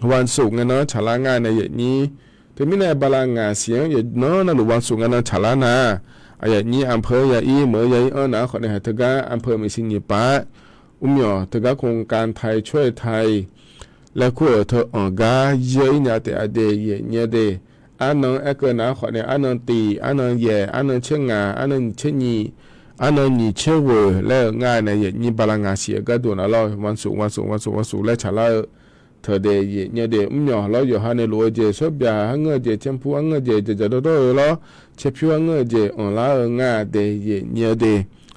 Wansof ngae nan tsaqlar nga nae yaeqnyir. Teumirnae bala ngaq siq-anr yawqnan navluf wansof ngae nan tsaqlar nar, aqyawfnyir anpeu ya ir meuq-eu ya ir anr nar khawfni hae teugar anpeu maeqshi nyiq pav-aer mrmyawq teugar โครงการไทยช่วยไทย laer kur-euq teu anq gar yar ir nya taef-a de yaeqnyir-eu de. Arnan aerkeuv nar khawfni arnan tiq, arnan yaeq, arnan tser ngaq, arnan nyiq tser nyiq, arnan nyiq tser ghoeq laer-eu nga nae yaeqnyir bala ngaq siq-eu gharduq nar lawr wansof wansof wansof wansof laer tsaqlar-eu teu de yaeqnyir-eu de. Mrmyawq lawr yawqha nae luf-eu jeq, sawrbyaq arngeur-eu jeq, caerpu arngeur-eu jeq, dzaqdzaq dawrdawr-eu lawr caerpyur arngeur-eu jeq anqlar-eu nga de yaeqnyir-eu de.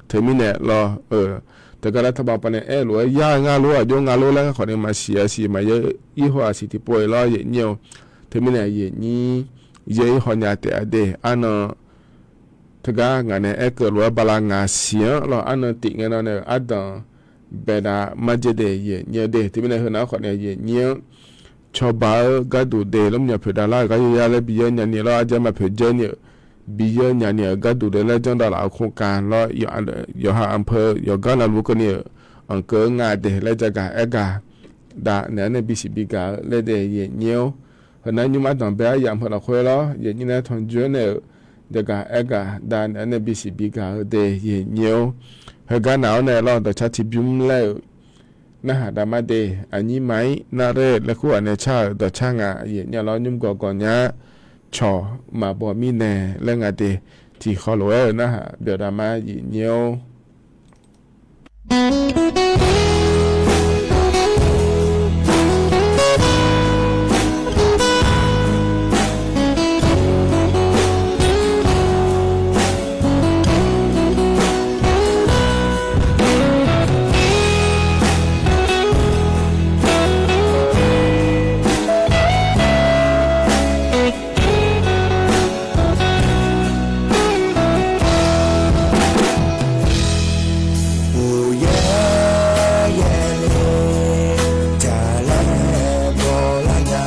Teumirnae lawr-eu teugar lar taqbav pav nae aer lof-aer yar-eu nga lor aqjox nga lor laer khawfni maqsiq aqsiq maqya ir haw aqsiq tiqpov-aer lawr yaeqnyir-eu. Teumirnae yaeqnyir ya ir haw nya taef-a de. Arnan teugar ngaq nae aerkeuv lof-aer bala ngaq siq-anr lawr arnan tiq ngae nan nae ardanq baedav mar jaer de yaeqnyir-eu de. Teumirnae heunar khawfni yaeqnyir-anr cawba-eu gharduq de lawr mrmyawq poeqdav lar-euq gar yar laer bi yar nyani lawr arjaer maqpoeq jaer ni-euq bi yar nyani-euq gharduq de laer janrdav laf-euq โครงการ lawr yawqha anpeu yawqgar navluf keuvni-euq anqkeuv-eu nga de laer jagaq aergaq dav naeq-aer nae bisiq bigaq-eu laer de yaeqnyir-or. Heunar nymr ardanq bae aryamq heu lafkhoer lawr yaeqnyir nae tanqjoer nae-euq jagaq aergaq dav naeq-aer nae bisiq bigaq-eu de yaeqnyir-or. Heugar naq-awr nae lawr dawqcar tiqbymr laer-euq narhaq dav mar de. Aqnyir ma-ir nar laer laer kur ghaq nae car-euq dawqcar nga yaeqnyir lawr nymr gawqgawq nya-a. Cawq maqbaw mirnae laer nga de. Tiqkhawf lof-aer-euq narhaq byawq dav mar yaeqnyir-or. Uqyaer yaerle jaqlaer bawlar nya,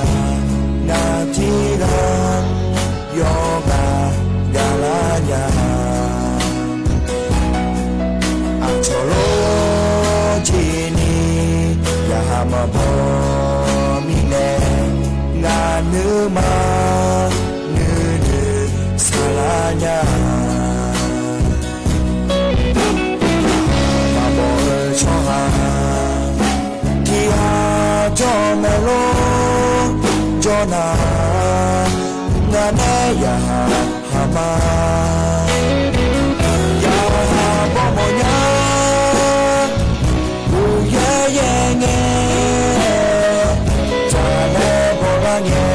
ngar tiqghaq yawqghaq gaqlar nya. Aqcawq lor jeq ni yaqha maqbaw mirnae, ngaq nuima nuinoeq saqlar nya. Maqbaw-eu tsawrhaq tiqghaq jawr mae lor, jawr nar, ngar nae yaqha haq ma. Yaqha bawmawf nya, uqyaer yaer ngae, jaqlaer bawlar ngae,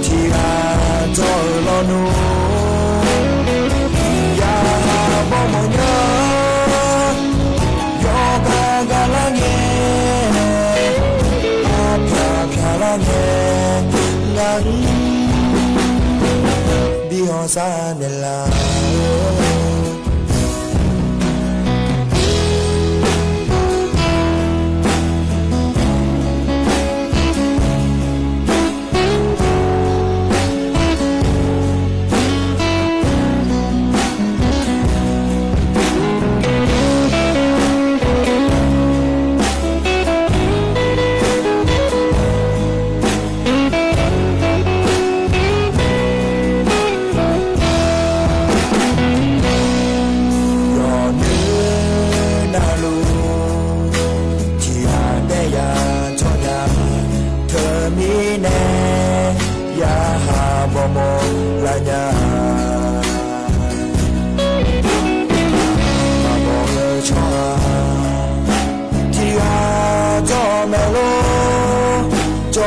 tiqghaq jawr-eu lawnmr, yaqha bawmawf nya, yawqghaq gaqlar ngae, arpyaq pyaqlar ngae, ngar-anr bi hawsar naeqlaf-eu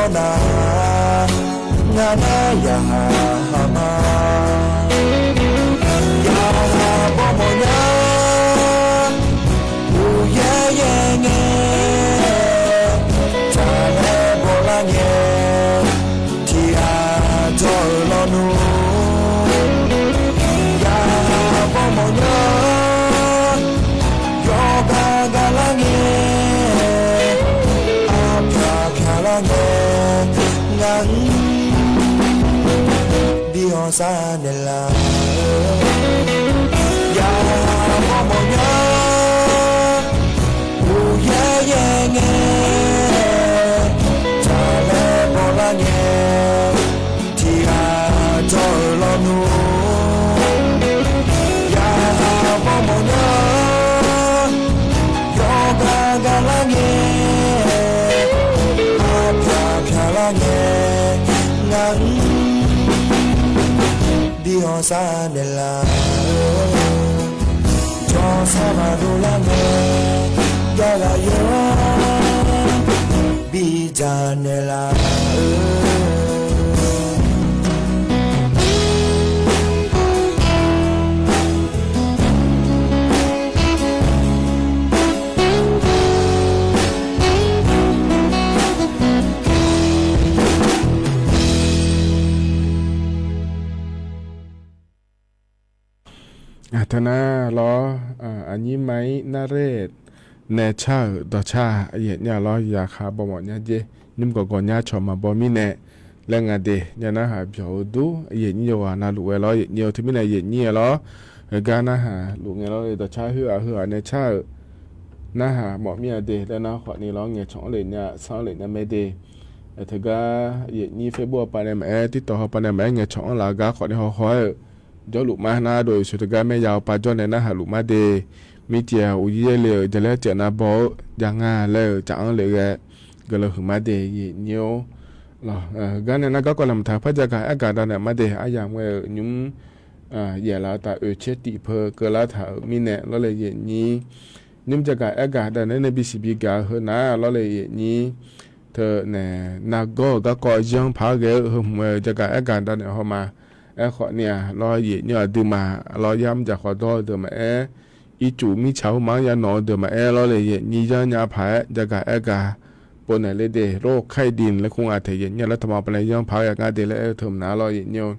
Nar, ngar nae yaqhaq haq ma. Yaqhaq bawmawf nya, uqyaer yaer ngae, taqlaer bawlar ngae, tiqghaq jawr-euq lawnmr. Yaqhaq bawmawf nya, yawqghaq ghaq lar ngae, arpyaq pyaq lar ngae, ngar-anr bi hawsar naeqlaf-eu. Yaqhaq bawmawf nya, uqyaer yaer ngae, taqlaer bawlar ngae, tiqghaq jawr-euq lawnmr. Yaqhaq bawmawf nya, yawqghaq ghaq lar ngae, arpyaq pyaq lar ngae, ngar-anr bi hawsar naeqlaf-eu. Jawrsar maqdov lar ngae, yarghaq yawr bi dzaq naeqlaf-eu. Aqteu nar lawr, aqnyir ma-ir narrer nae car-euq dawqcar yaef nya lawr, yaqhaq bawmawf nya jer, nymr gawqgawq nya cawq maqbaw mirnae laer nga de. Nya narhaq byawq-eu dur yaef nyir yawqghaq navluf ghae lawr, yaef nyir-eu teumirnae yaef nyir-a lawr. Heugar narhaq luf ngae lawr, dawqcar heughaq heughaq nae car-euq narhaq mawf mir-a de laer nar khawfni lawr, ngaeqcawq-anr lef nya, sanr-anr lef nya mae de. Teugar yaef nyir Facebook hawpav nae maqaer, TikTok hawpav nae maqaer, ngaeqcawq-anr laf gar khawfni hawhaw-aer-euq jawrluf ma. Nar dov-euq sheuq teugar maerya hawpav jawr nae narhaq luf ma de. Mircif-aq, uqyir yaerle-euq jaqlaer ceuq nav baw-eu jav nga laer-euq caf-anr lef ghae guiqlanq huiq ma de, yaef nyir-or. Lawr, gar nae nar garkawv laeqhmq taq par jagaq aergaq dav naeq ma de. Aryamq ngae-euq nymr yaef laf taf oeq caer tiq peu keuvlar taq-euq mirnae lawrle yaef nyir. Nymr jagaq aergaq dav naeq nae bisiq bigaq-eu heu nar lawrle yaef nyir. Teu nae nargawr-euq garkawv yanr paq-aer ghae-eu heu hmq-eu jagaq aergaq dav naeq haw ma. Aerkhawfni-aq lawr, yaef nyir aqduimaf lawr, yar mrjaq khawf dawr-eu deuq maqaer, ircuf mirtsaq hmqma-anr yanawq-eu deuq maqaer lawrle yaef nyir yanr nya paq-aer jagaq aergaq pov naeq le de. Rokaidin laer kur nga taeq yaef nyir laer taqma pavnae yanr paq-aer ghae ngar de laer aer-eu teu mq nar lawr yaef nyir-or.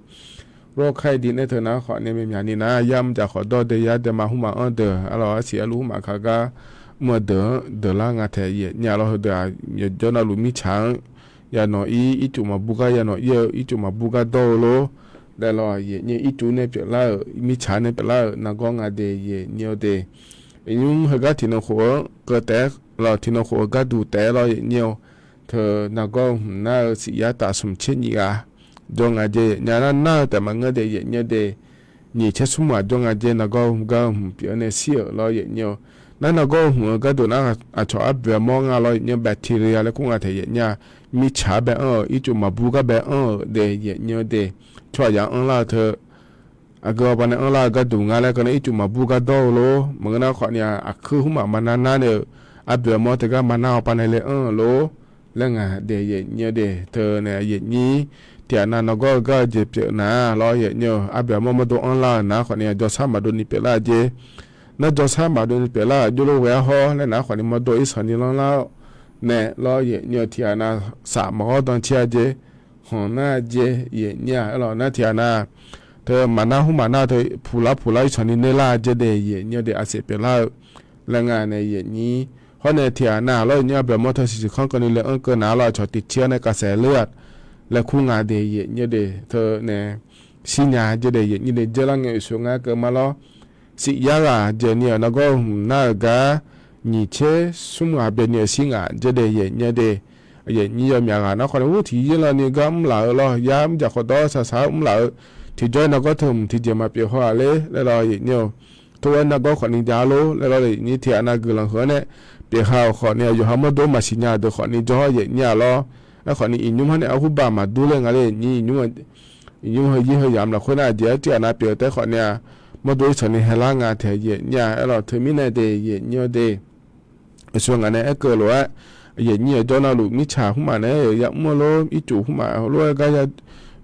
Rokaidin aer teu nar khawfni myav ni nar, yar mrjaq khawf dawr de, yar daema hmqma anr deuq, arlawq arsiq arluf hmqma kaq gar mr-eu deuq-anr deuq lar nga taeq yaef nyir lawr, heudeuq-aq yawqjawr navluf mirtsaq-anr yanawq ir, ircuf maqbur gar yanawq ir-eu, ircuf maqbur gar dawr-eu lor. Laer lawr yaef nyir ircuf nae pyeuflar-euq, mirtsaq nae pyeuflar-euq nargawr nga de yaef nyir-or de. Iqnymr heugar tiqnan khof-anr keuv taef-aer lawr, tiqnan khof-eu gharduq taef-aer lawr yaef nyir-or. Teu nargawr hmq nar-eu siq yar taf smq tser nyiq ghaq jawr nga jeq yaef nyir nar, nar-eu taef maqngeur de yaef nyir de. Nyiq tser smr ghaq jawr nga jeq nargawr hmq gar hmq pyeuf-eu nae shir-euq lawr yaef nyir-or. Nar nargawr hmq-eu gharduq nar, aqcawq arboeq armawr nga lawr yaef nyir-or, bacteria laer kur nga taeq yaef nyir-a. Mirtsaq bae anr-euq, ircuf maqbur gar bae anr-euq de yaef nyir-or de. Tsawrhaq ya anrlar-eu teu aqgeu hawpav nae anrlar-eu gharduq nga laer keuv nar, ircuf maqbur gar dawr-eu lor. Maqngeur nar khawfni-aq, aqkuir hmqma maqnar nar nae-euq, arboeq armawr teugar maqnar hawpav nae le anr-euq lor. Laer nga de yaef nyir-or de. Teu nae yaef nyir tiqghaq nav nargawr-eu gar-eu jeq pyeuf nar lawr yaef nyir-or, arboeq armawr mawrdo anrlar-euq nar khawfni-aq, jawrsar maqdov ni pyeuflar-eu jeq. Nar jawrsar maqdov ni pyeuflar-euq jov lof ghae-ar hawr laer nar khawfni mawrdo irsanq ni lanrlar-awr nae lawr yaef nyir-or, tiqghaq nav saf maqghawr dan cir-a jeq, khanq nar jeq yaef nyir-a. Arlawq nar tiqghaq nav teu maqnar hmqma nar teu puqlar puqlar irsanq ni nerlar jeq de yaef nyir-or de, arsiq pyeuflar-eu laer nga nae yaef nyir. Hawr nae tiqghaq nav lawr yaef nyir arboeq armawr teu siqsiq kanr keuvni le anr keuv nar lawr, aqcawq tiq cir-ar nae kavsaeq ler-aq laer kur nga de yaef nyir-or de. Teu nae shirnya jeq de yaef nyir de, dzeurlar ngae oeqsoeq nga keuv ma lawr. Siq yar ghaq jeq ni-euq nargawr hmq nar-euq gar nyiq tser smr ghaq byaeq ni-euq shir ngaq jeq de yaef nyir-or de. Yaef nyir yawmyaq ghaq nar khawfni ur tiq yir lan ni gar mrlaf-eu lawr, yar mrjaq khawf dawr saqsaq-aer mrlaf-eu tiqjawr-aer nargawr teu hmq tiqjeq maqpyeuf haw-aq ler laer lawr yaef nyir-or. Tov-aer nargawr khawfni jav lor laer lawr yaef nyir tiqghaq nav guiqlanq heu-anr nae pyeufha-euq khawfni-aq, yawqha mawrdo maqsiq nya deuq khawfni jawr-awr yaef nyir-a lawr. Aerkhawfni iqnymr hawr nae arhurbaq maqdur laer nga ler yaef nyir, iqnymr heu yir heu yamq lafkhoer nar aqjeq-aer tiqghaq nav pyeuf-eu taef khawfni-aq, mawrdo irsanq ni haelar nga taeq yaef nyir-a. Arlawq teumirnae de yaef nyir-or de. Aqsur ngaq nae aerkeuv lof-aer Yaeqnyir-euq jawr navluf mirtsaq hmqmaq naeq-aer ya mr-eu lor, ircuf hmqmaq lof-aer gar ya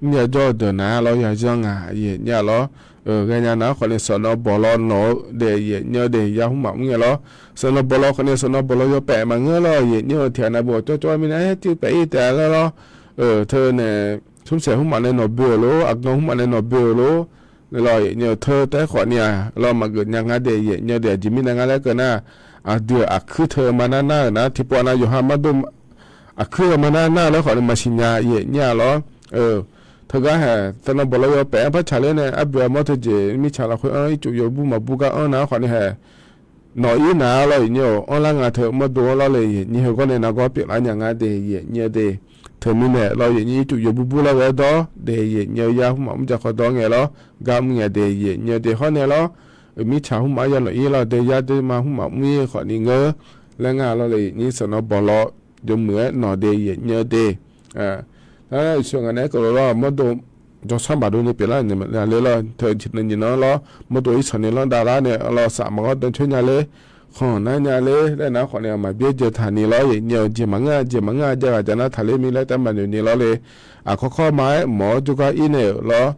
mr ya jawr-eu deuq nar lawr, ya zanr nga yaeqnyir-a lawr. Ghaenya nar khawfni sanqnan bawqlaw nawq-eu daef yaeqnyir-eu daef ya hmqmaq mr ngae lawr. Sanqnan bawqlaw khawfni sanqnan bawqlaw yawpaef maqngeur lawr yaeqnyir-eu tiqghaq navbuq cawrcawr mirnae aer tir paef ir taef-a laer lawr. Teu nae smrsaeq hmqmaq nae nawq boe-euq lor, aqgan hmqmaq nae nawq boe-euq lor. Laer lawr yaeqnyir-eu teu taef khawfni-aq lawr maqgeuf nya ngar daef yaeqnyir-eu daef aqjeq mirnae nga laer keuv nar, aqdui-euq aqkuir teu-eu ma nar nar-euq nar tiqpov aqnav yawqha mardov aqkuir-eu ma nar nar-eu laer khawfni maqsiq nya yaeqnyir-a lawr. Teugar haeq sanqnan bawqlaw yawpaef-anr par tsaqler nae arboeq armawr teujeq mirtsaq lafkhoer-anr ircuf yawbur maqbur gar anr nar khawfni haeq nawq ir nar lawr yaeqnyir-eu anrlar nga teu mawrdo-anr lawr le yaeqnyir heugar nae nargawr pyeuflar nya ngar daef yaeqnyir-eu daef. Teumirnae lawr yaeqnyir ircuf yawbur bur lar ghae-aer dawr daef yaeqnyir-eu yar hmqmaq mr ja khawf dawr ngae lawr, gar mr ngae daef yaeqnyir-eu daef hawr nae lawr. Mirtsaq hmqmaq-anr ya nawq ir lawr daef yar daef ma hmqmaq mr ir khawfni ngeur laer ngar lawr le yaeqnyir sanqnan bawqlaw jawrmuiq-aer nawq daef yaeqnyir-eu daef. Nar uqshoe ngaq naeq-aer keuv lof lawr mawrdo jawrshar maqdov ni pyeuflar nya ler lawr teu tiqnan nyiq nan lawr mawrdo irsanq ni lanr dav lar nae lawr saf maqghawr dan coer nya ler, khanq nar nya ler laer nar khawfni maqbyaer jataq ni lawr yaeqnyir-eu jeq maqngeur-a jeq maqngeur-a jav ghaq jav nar taqler mir laer taef maqnoeq ni lawr le. Aqkawr kawr ma-aer mawq-awr jawrgar ir nae-euq lawr,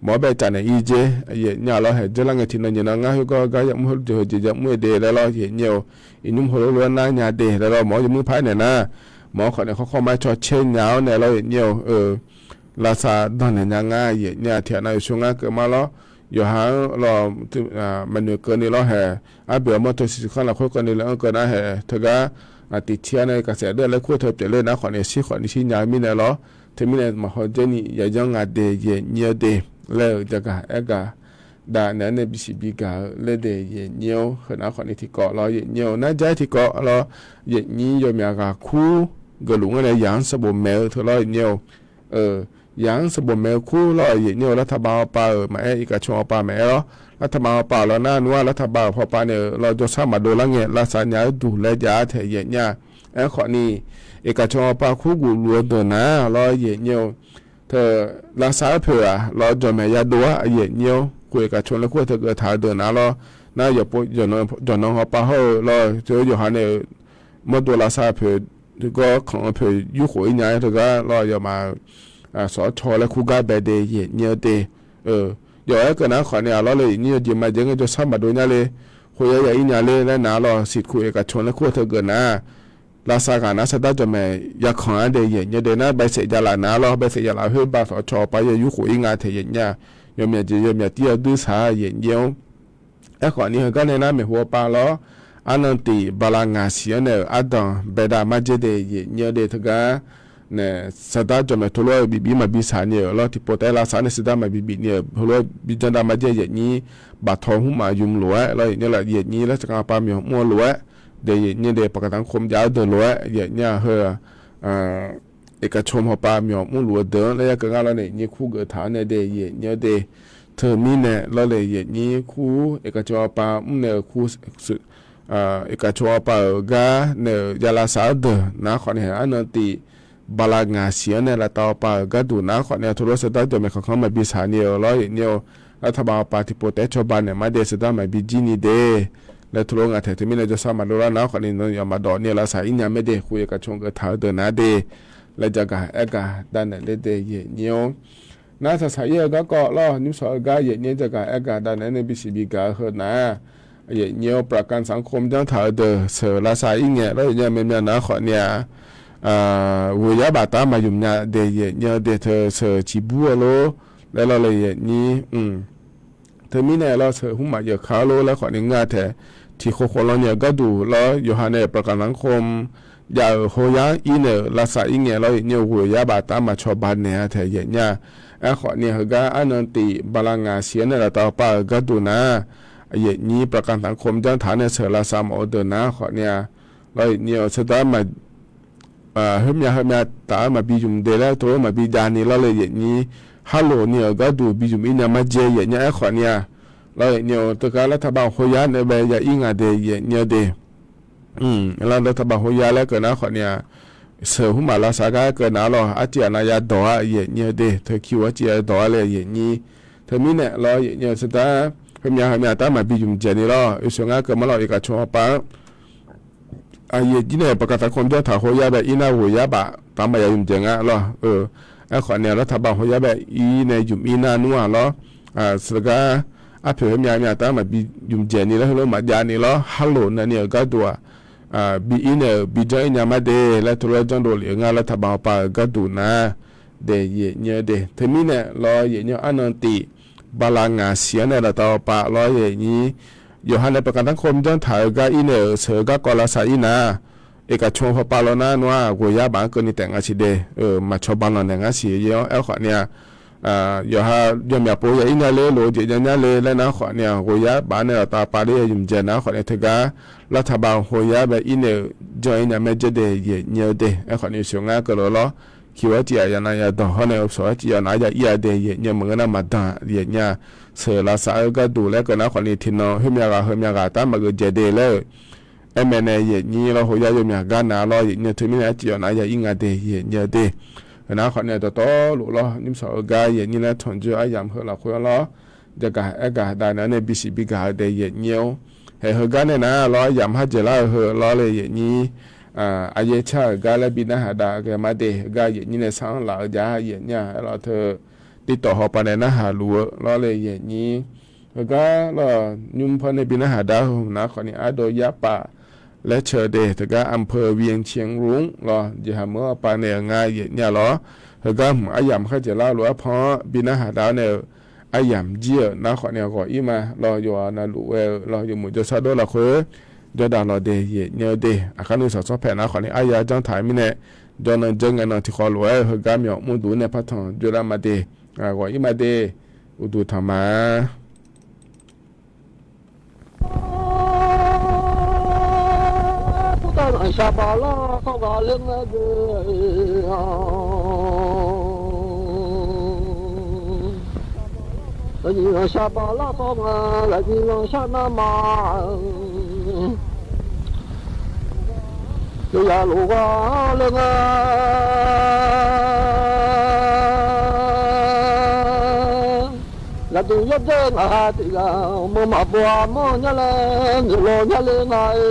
mawq-awr bae caf naeq ir jer yaeqnyir-a lawr haeq dzeurlar ngae tiqnan nyiq nan ngar khoergar gar yamr heulof-aer jeq yamr-eu daef laer lawr yaeqnyir-eu iqnymr heulof lof-aer nar nya daef laer lawr mawq-awr yamr paq-aer naeq nar, mawq-awr khawfni kawr kawr ma-aer caw caer nya-awr nae lawr yaeqnyir-eu lavsav danqnaeq nya ngar yaeqnyir-a tiqghaq nav yawqsur ngar keuv ma lawr. Yawqha-anr lawr maqnoeq keuvni lawr haeq arboeq armawr teu siqsiq khanr lafkhoer keuvni le-anr keuv nar haeq teugar tiqtir-awr nae kaqsaef deuq laer kur-eu teu pyeufler nar khawfni shir khawfni shir nya-eu mirnae lawr. Teumirnae maqhaw dzaerni yayanr nga daef yaeqnyir-eu daef laer-euq jagaq aergaq dav naeq-aer nae bisiq bigaq-eu laer daef yaeqnyir-awr heunav khawfni tiqkawv lawr yaeqnyir-eu nar jav-aer tiqkawv lawr. Yaeqnyir yawmyaq ghaq kur geufluf ngar nae yaq-anr sanqbof maeq-eu teu lawr yaeqnyir-eu yaq-anr sanqbof maeq-eu kur lawr yaeqnyir-eu lavtaqbav hawpav-euq maqaer iqkaq cawq hawpav maqaer lawr. Lavtaqbav hawpav lawr nar nmr-aq lavtaqbav-euq hawpav nae-euq lawr jawrshar maqdov lar ngae lavsav nya-eu duq laer jav-a taef yaeqnyir-a. Aerkhawfni iqkaq cawq hawpav kur guf luf-eu deuq nar lawr yaeqnyir-eu teu lavsav-aer poeq-aq lawr jawqmaeq yadov-aer yaeqnyir-awr khof iqkaq cawq laer kur-eu teu geuf taq-eu deuq nar lawr nar yawqpov jawqnan hawpav hawr-eu lawr teu yawqha nae-euq mawrdo lavsav poeq gawr kanq-eu poeq yurkhof ir nya-aer teugar lawr yawmaf sawq-awr caw laer kur gar bae daef yaeqnyir-eu daef. Yawf-aer keuv nar khawfni-aq lawr le yaeqnyir-eu jeq maqjaeq ngae jawrshar maqdov nya le, khof ya ya ir nya le laer nar lawr siqkuq iqkaq cawq laer kur-eu teu geuf nar lavsav ghaq nar sardar jawqmaeq yakanq-anr daef yaeqnyir-eu daef nar baesaef javlaf nar lawr baesaef javlaf khoer ba sawq-awr caw hawpav yaer yurkhof ir nga taef yaeqnyir-a. Yawmyaq jeq yawmyaq tir-awr duir saq-a yaeqnyir-awr Aerkhawfni heugar nae nar maeqhu hawpav lawr arnan tif bala ngaq siq-anr nae-euq ardanq baedav marjaer daef yaeqnyir-eu daef teugar nae sardar jawqmaeq teulof-aer bif bif maqbi saq ni-euq lawr tiqpov taef-aer lavsav nae sardar maqbi bif ni-euq heulof-aer bi janr dav marjaer yaeqnyir baftaw hmr maqymr lof-aer lawr yaeqnyir laer tsaqkaq hawpav myawq mr-eu lof-aer daef yaeqnyir daef paqkaq tanqkhom jav-eu deuq lof-aer yaeqnyir-a heu Iqkaqcawq hawpav myawq mrluf-eu deuq-anr laer ya keuv ngar lawr nae yaeqnyir kur geuf taq-anr nae daef yaeqnyir-eu daef. Teumirnae lawr le yaeqnyir kur iqkaqcawq hawpav mrnae-euq kur iqkaqcawq hawpav-euq gar nae-euq ya lavsav-anr deuq nar khawfni haeq arnan tif bala ngaq siq-anr nae lavtav hawpav-euq gharduq nar khawfni teulof sardar jawqmaeq kanqkanr maqbi saq ni-euq lawr yaeqnyir-eu lar taqbav hawpav tiqpov taef-aer cawba naeq mar daef sardar maqbi jir ni de laer teulof ngaq taeq teumirnae jawrsar maqdov lar nar khawfni nawnyaf maqdawq ni lavsav ir nya mae de. Khof iqkaqcawq geuf taq-eu deuq nar de laer jagaq aergaq dav naeq ler de yaeqnyir-awr. Nar saqsaq ir-eu garkawv lawr nymrsawq-eu gar yaeqnyir jagaq aergaq dav naeq-aer nae bisiq bigaq-eu heu nar yaeqnyir-awr ประกันสังคม janr taq-eu deuq sheuq lavsav ir ngae lawr yaeqnyir-a myavmyav nar khawfni-a ghoeqyar baftav maqymq nya de yaeqnyir-eu daef teu sheuq ciqbur-eu lor laer lawr le yaeqnyir Teumirnae lawr sheuq hmr maqyeuq ka-ar lor laer khawfni ngeur-a taeq. Tiq khof khof lan ni-euq gharduq lawr yawqha nae ประกันสังคม jav-euq hawr yar-anr ir nae-euq lavsav ir ngae lawr yaeqnyir-eu ghoeqyar baftav maqcawba naeq-a taeq yaeqnyir-a. Aerkhawfni heugar arnan tif bala ngaq siq-anr nae lavtav hawpav-euq gharduq nar yaeqnyir ประกันสังคม janr taq-anr nae sheuq lavsav mawf-eu deuq nar khawfni-a lawr yaeqnyir-eu sardar maq Heumyav heumyav taf-anr maqbi ymq de laer tov-aer maqbi jav ni lawr le yaeqnyir. Harloq ni-euq gharduq bi ymq ir nya mar jae yaeqnyir aerkhawf ni-a. Lawr yaeqnyir-eu teugar lar taqbav hawr yar nae bae ya ir ngaq de yaeqnyir-eu de. Lar lar taqbav hawr yar laer keuv nar khawf ni-a. Sheuq hmr maq lavsav gar keuv nar lawr arciv aqnav yadawq-a yaeqnyir-eu de teu kiu arciv yadawq-a le yaeqnyir. Teumirnae lawr yaeqnyir-eu sardar heumyav heumyav taf maqbi ymq jae ni lawr oeqsheuq ngar keuv mar lawr iqkaqcawq hawpav-anr Aqyuif jir nae baqkaq taqkawv mr janr taq haw yar bae ir nar ghoeq yar baf taf maqya ymq dzaeq nga lawr. Aerkhawf ni-aq, lawrtaq baf haw yar bae ir nae ymq ir nar nmr-aq lawr. Saqgar arpoeq khoermyav myav taf maqbi ymq dzaeq ni laer heulof maqjav ni lawr. Harlof navni-euq gharduq-aq, bi ir nae-euq bi janr ir nya mar de laer teulof-aer janrdov lef-eu ngar lawrtaq baf hawpav-euq gharduq nar de yaeq nyi-eu de. Teumirnae lawr yaeq nyi-eu arnan tif bala ngaq siq-anr nae lawrtaq hawpav lawr yaeq nyi yawqha nae baqkaq taqkawv mr janr taq-eu gar ir nae-euq sheuq-eu garkawv lavsav ir nar, eqkaq cmr hawpav lawr nar nmr-aq ghoeq yar baf-anr keuvni taef nga siq de. Maqcawba lanq naeq ngar siq yaer-awr aerkhawf ni-aq, yawqha yawmyaq pov ya ir nya ler lof-eu jeq nya nyar le laer nar khawf ni-aq, ghoeq yar baf-anr nae lawrtaq pav ler ya ymq dzaeq nar khawf ni teugar lawrtaq baf haw yar bae ir nae-euq janr ir nya maer jaer de yaeq nyi-eu de. Aerkhawf ni sheuq ngar keuvlof lawr. Kiq-awr tiq yaf yaf nav ya danq hawr nae shawq-aer tiq yaf nav ya ir-a de yaeq nyi-eu maqngeur nar maqdanq yaeq nyi-a. Sheuq lavsav-eu gharduq laer keuv nar khawf ni tiqnan khoermyav ghaq heumyav ghaq tar maqgeujeq de laer-euq aermae nae yaeq nyi lawr haw yar yawmyaq gar nav lawr yaeq nyi-eu teumirnae tiq yaf nav ya ir nga de yaeq nyi-eu de. Heunar khawf ni dawqtawvluf lawr nymrshawq-eu gar yaeq nyi laer tanqjoe aryamq heu lafkhoer lawr. Jagaq aergaq dav naeq-anr nae bisiq bigaq-eu de yaeq nyi-or. Haeq heugar nae nar lawr aryamq har dzaeqlar-eu heu lawr le yaeq nyi. Aqyaer car-euq gar laer bi narhaq dav ghae mar de heugar yaeq nyi nae sar-anr laf-eu jar yaeq nyi-a aer lawr teu. Tirtawf hawpav nae narhaq luf-eu lawr le yaeq nyi. Heugar lawr nymr par nae bi narhaq dav-eu nar khawf ni ardov yarpav laer ceu de teugar อำเภอเวียงเชียงรุ้ง lawr jeqhaq meuq-anr pav naeq-euq nga yaeq nyi-a lawr. Heugar hmq aryamq khaer dzaeqlar lof-aer pan-anr bi narhaq dav-awr nae-euq aryamq jir-euq nar khawf ni ghawq ir ma lawr yawqha navluf ghae-eu lawr yawmuiq jawrshar dov lafkhoer jawrdaq lawq de yaeq nyi-eu de. Aqkar nuisawq tsawrpaeq nar khawf ni arya janr taq-eu mirnae jawrnan jawr ngae nan tiqkhawv lof-aer heugar myawf mr duq nae par tanq jawrlar ma de. Ghawq ir ma de. Uqduq tanq ma. Shaqbaq lar khawr ghaq ler nga de. Shaqbaq lar khawr nga, lafnyir lanrshar nar ma. Yawqya lof ghar ler nga. Yaqduq yawrdzaer ngaq ha tiq ghaq mawr maqbaw-a mawr nya laer noeqlaw nya le nga-e.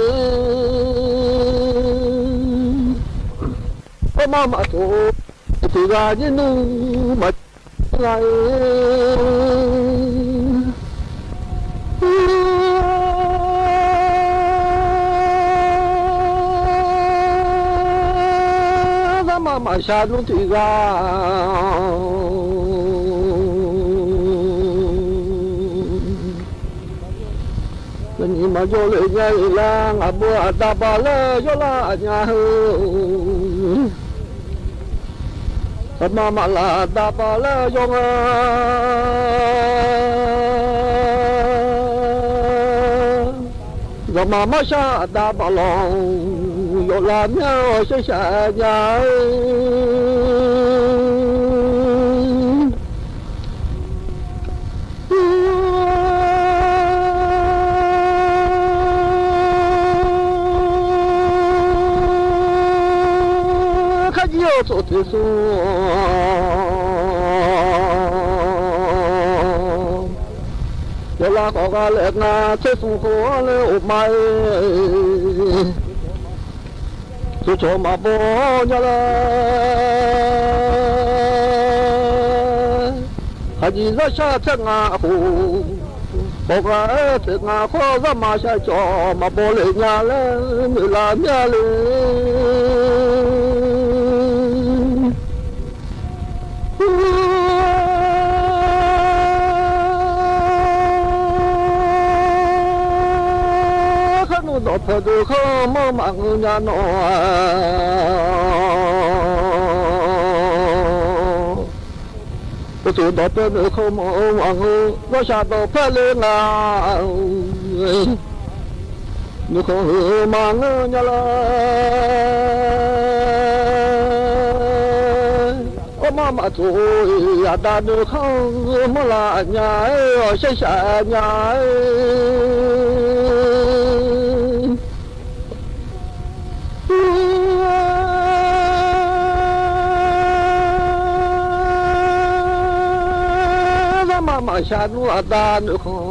Armar maqtof tiq ghaq nyir nmr maqjir nga-e. Zarma maqshaq nmr tiq ghaq. Nyiq maqjawr le nya-iq lar ngaq beu aqda baq laer yawlar nya heu. Aqma maqlaf aqda baq laer yawr nga. Zawqmaq marshar aqda baq lawq, yawf lar myanr-awr sharshaq nya-eu. Kharjir-eu tsofteq smr yawf lar khawf gha laer nga, tser smr khof-anr laer of ma-e. Tsawrcawq maqbaw nya laer, khaqnyiq zarshar tser ngaq khof, khawf gha-aer tser ngaq khof, zarma shar cawv maqbaw le nya laer noeqlaf mya le. Kharnmr dawqpae deuq khanr manr maqngeur nya nawq-a. Uqduq dawqpae nuikhanr manr-eu maqngeur, zawrshaq dawqpae le nga. Nuikhanr heu maqngeur nya laer, armar maqtof-iq aqda nuikhanr manr laf nya-aer, awq sharshaq nya-aer. Zarma maqshaq nmr aqda nuikhanr,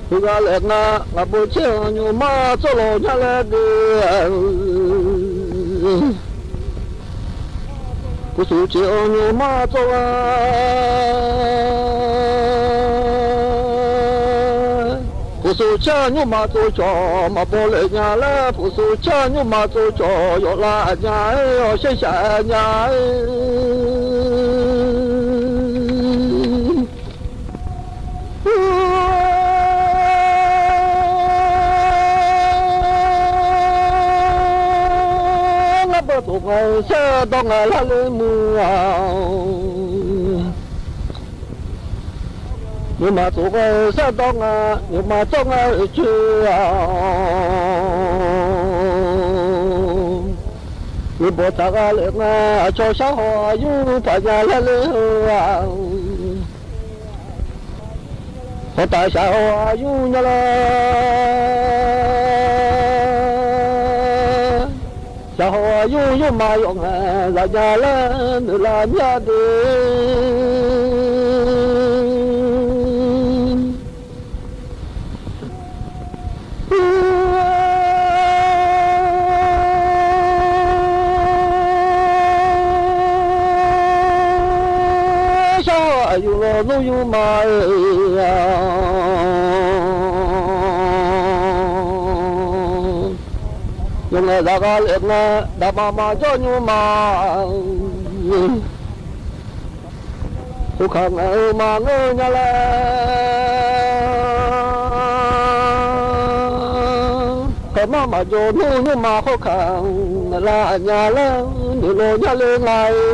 Heughaq laef nga, ngaqbeuv caer-anr nymrma tsawrlawq nya laer de. Puqsuq caer-anr nymrma tsawrlawq, puqsuq caer-anr nymrma tsawrcawq maqbaw laef nya laer, puqsuq caer-anr nymrma tsawrcawq yawf lav nya-aer, awq shaer shaq nya-aer. Ngar beuv tsof ngae-eu saerdawr ngae lar ler muiq-awq. Nymrma tsof ngae-eu saerdawr ngae, nymrma tsawr ngae-eu coer-awq. Yawbawq taq gha laef ngae, aqcawq shar haw aqyur paq nya laer ler-eu-aq, hawtaf shaq haw aqyur nya laer, shaq haw aqyur yawrma yawf ngae, zaf nya laer noeqlav mya de. Shar haw aqyur lawnmr yurma-eu-aq, yawf ngae zaf gha laef ngae, daqma maqjawr nymrma-eu, khoerkaq ngaeq-eu maqngeur nya laer, kaqmar maqjawr nmr nymrma khoerkaq ngaeqlav nya laer noeqlaw nya le nga-eu.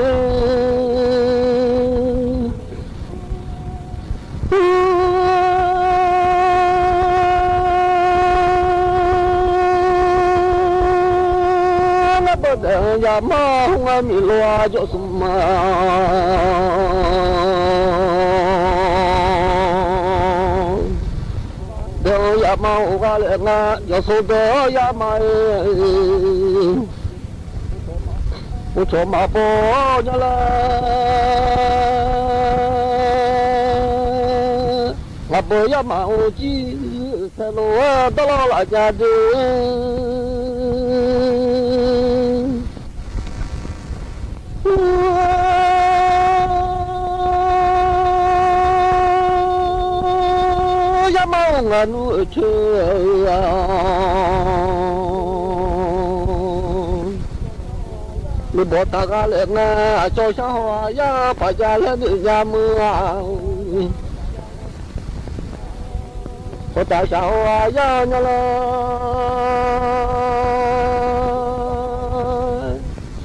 Ngar beuv daef-anr yamar hmr ngar miqlof-a jawrsmq ma. Daef-anr yamar-eu gha laef nga, jawrsmq daef-anr yamar-eu. Uqcawq maqbaw-awr nya laer, ngaqbeuv yamar-eu jir taelof-aer dawrlawr laf nya de. Yamar-eu ngaq nmr-euq coer-a, nuibawq taq gha laef ngae, aqcawq shar haw aqyar paq jav laer noeq nya meuq-a. Hawtaf shaq haw aqyar nya laer,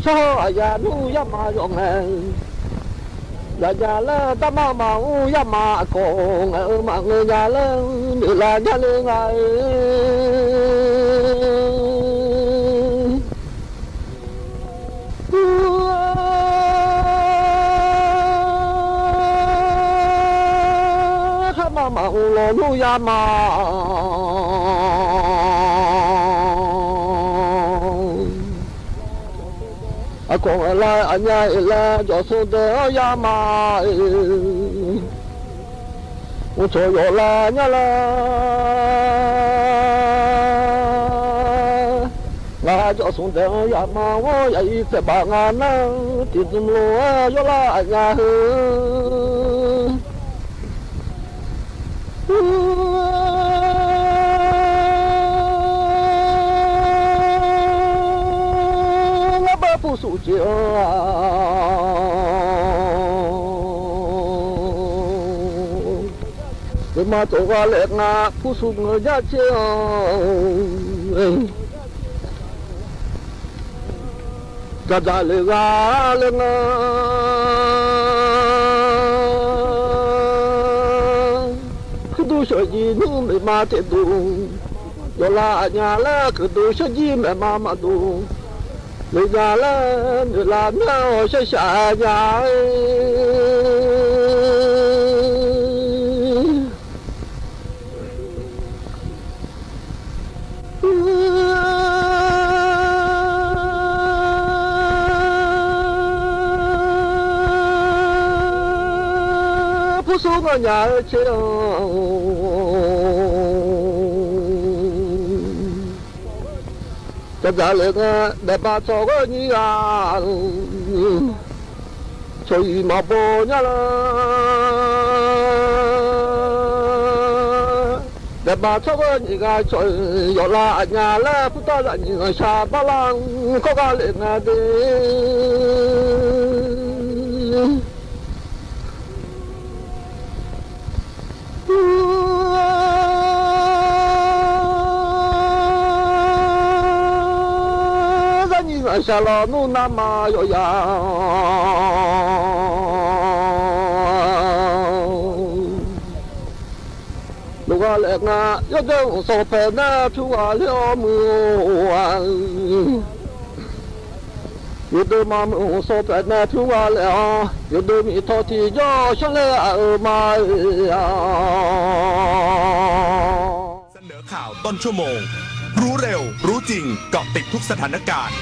shar haw aqyar nmr yamar yawf ngae, zaf nya laer darmar maqmr yamar aqkawq ngaeq-eu maqngeur nya laer noeqlav nya le nga-eu. Kharma maqmr lawnmr yamar, aqkawq ngaeq lav aqnya-iq laer jawrsmq daef-anr yamar-eu. Uqcawq yawf lav nya laer, ngaq jawrsmq daef-anr yamar-awr yaqir tsaeqbaf nga nar, tiqzmq lof-aer yawrlar aqnya heu. Ngar bar pursuf jeq-anr-aq, deuqma tsawf gha laef nga, pursuf ngeur jar caer-awr. Dzaqdzaq le gha le nga, kuirdur sheuqjir nymr maeqma taeqduq, yawqlav aqnya laer kuirdur sheuqjir maeqma maqduq, noeqnya laer noeqlav mya-awr sharshaq nya-aer. Pursuf ngeur nya-eu caer-awr. Aqdzaq laeq nga, daefbaq tsawq ghoer nyiq ghaq, cawq-iq maqbaw nya lar. Daefbaq tsawq ghoer nyiq ghaq, cawq-iq yawf lar aqnya laer, purtav zaqnyiq ghanqshaq bar lar-anr kawr gar laeq nga de. Zaqnyiq ghanqshaq lawq nmr navmaqyawf ya. Lof ghaq laeq nga, yawdoer mq sanq paeq nae pyur ghaq ler-awr muiq-a. Yawdoer maqmuiq mq sanq paeq nae pyur ghaq laeq-awr, yawdoer miqtaw tiqjawr sharler-aq-euq ma-e-a. เสนอข่าวต้นชั่วโมง รู้เร็ว รู้จริง เกาะติดทุกสถานการณ์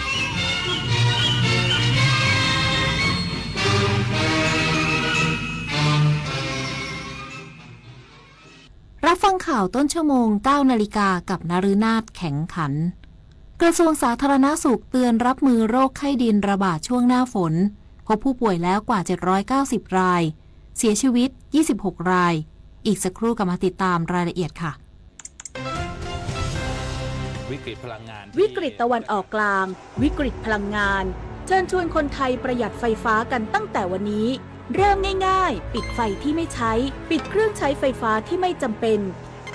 รับฟังข่าวต้นชั่วโมง เก้านาฬิกา กับนฤนาถ แข็งขัน กระทรวงสาธารณสุขเตือนรับมือโรคไข้ดินระบาดช่วงหน้าฝน พบผู้ป่วยแล้วกว่า เจ็ดร้อยเก้าสิบ ราย เสียชีวิต ยี่สิบหก ราย อีกสักครู่กลับมาติดตามรายละเอียดค่ะ วิกฤตตะวันออกกลาง วิกฤตพลังงาน เชิญชวนคนไทยประหยัดไฟฟ้ากันตั้งแต่วันนี้ เริ่มง่ายๆ ปิดไฟที่ไม่ใช้ ปิดเครื่องใช้ไฟฟ้าที่ไม่จำเป็น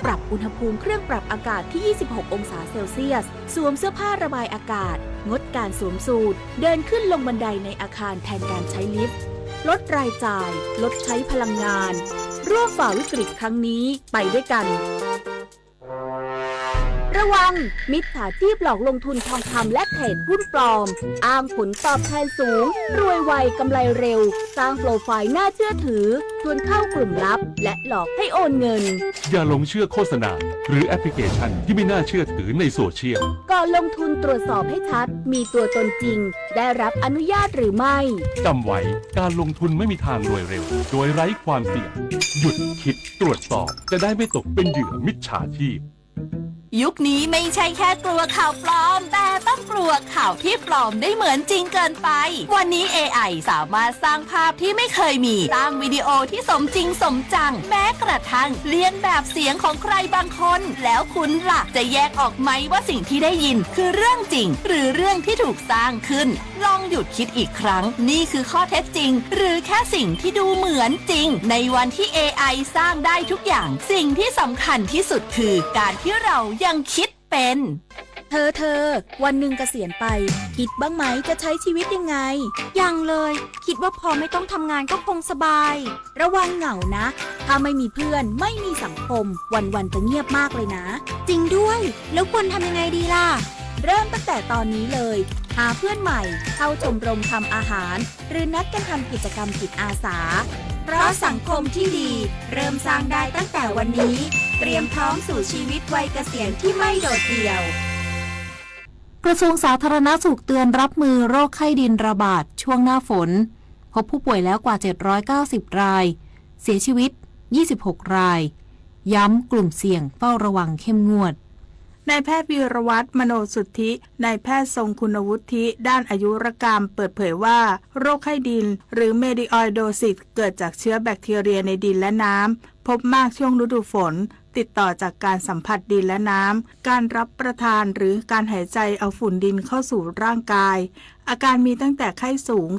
ปรับอุณหภูมิเครื่องปรับอากาศที่ ยี่สิบหก องศาเซลเซียส สวมเสื้อผ้าระบายอากาศ งดการสวมสูท เดินขึ้นลงบันไดในอาคารแทนการใช้ลิฟต์ ลดรายจ่าย ลดใช้พลังงาน ร่วมฝ่าวิกฤตครั้งนี้ไปด้วยกัน ระวัง มิจฉาชีพหลอกลงทุนทองคำและเทรดหุ้นปลอม อ้างผลตอบแทนสูง รวยไว กำไรเร็ว สร้างโปรไฟล์น่าเชื่อถือ ชวนเข้ากลุ่มลับ และหลอกให้โอนเงิน อย่าหลงเชื่อโฆษณา หรือแอปพลิเคชันที่ไม่น่าเชื่อถือในโซเชียล ก่อนลงทุนตรวจสอบให้ชัด มีตัวตนจริง ได้รับอนุญาตหรือไม่ จำไว้ การลงทุนไม่มีทางรวยเร็ว โดยไร้ความเสี่ยง หยุดคิด ตรวจสอบ จะได้ไม่ตกเป็นเหยื่อมิจฉาชีพ ยุคนี้ไม่ใช่แค่กลัวข่าวปลอม แต่ต้องกลัวข่าวที่ปลอมได้เหมือนจริงเกินไป วันนี้ เอไอ สามารถสร้างภาพที่ไม่เคยมี สร้างวิดีโอที่สมจริงสมจัง แม้กระทั่งเลียนแบบเสียงของใครบางคน แล้วคุณล่ะ จะแยกออกไหมว่าสิ่งที่ได้ยินคือเรื่องจริง หรือเรื่องที่ถูกสร้างขึ้น ลองหยุดคิดอีกครั้ง นี่คือข้อเท็จจริง หรือแค่สิ่งที่ดูเหมือนจริง ในวันที่ เอไอ สร้างได้ทุกอย่าง สิ่งที่สำคัญที่สุดคือการที่เรายังคิดเป็น เธอ เธอ วันหนึ่งเกษียณไป คิดบ้างไหมจะใช้ชีวิตยังไง ยังเลย คิดว่าพอไม่ต้องทำงานก็คงสบาย ระวังเหงานะ ถ้าไม่มีเพื่อน ไม่มีสังคม วันๆ จะเงียบมากเลยนะ จริงด้วย แล้วควรทำยังไงดีล่ะ เริ่มตั้งแต่ตอนนี้เลย หาเพื่อนใหม่ เข้าชมรมทำอาหาร หรือนัดกันทำกิจกรรมจิตอาสา เพราะสังคมที่ดี เริ่มสร้างได้ตั้งแต่วันนี้ เตรียมพร้อมสู่ชีวิตวัยเกษียณที่ไม่โดดเดี่ยว กระทรวงสาธารณสุขเตือนรับมือโรคไข้ดินระบาดช่วงหน้าฝน พบผู้ป่วยแล้วกว่า เจ็ดร้อยเก้าสิบ ราย เสียชีวิต ยี่สิบหก ราย ย้ำกลุ่มเสี่ยงเฝ้าระวังเข้มงวด นายแพทย์วีรวัฒน์ มโนสุทธิ นายแพทย์ทรงคุณวุฒิด้านอายุรกรรม เปิดเผยว่า โรคไข้ดิน หรือ Medeoidosis เกิดจากเชื้อแบคทีเรียในดินและน้ำ พบมากช่วงฤดูฝน ติดต่อจากการสัมผัสดินและน้ำ การรับประทานหรือการหายใจเอาฝุ่นดินเข้าสู่ร่างกาย อาการมีตั้งแต่ไข้สูง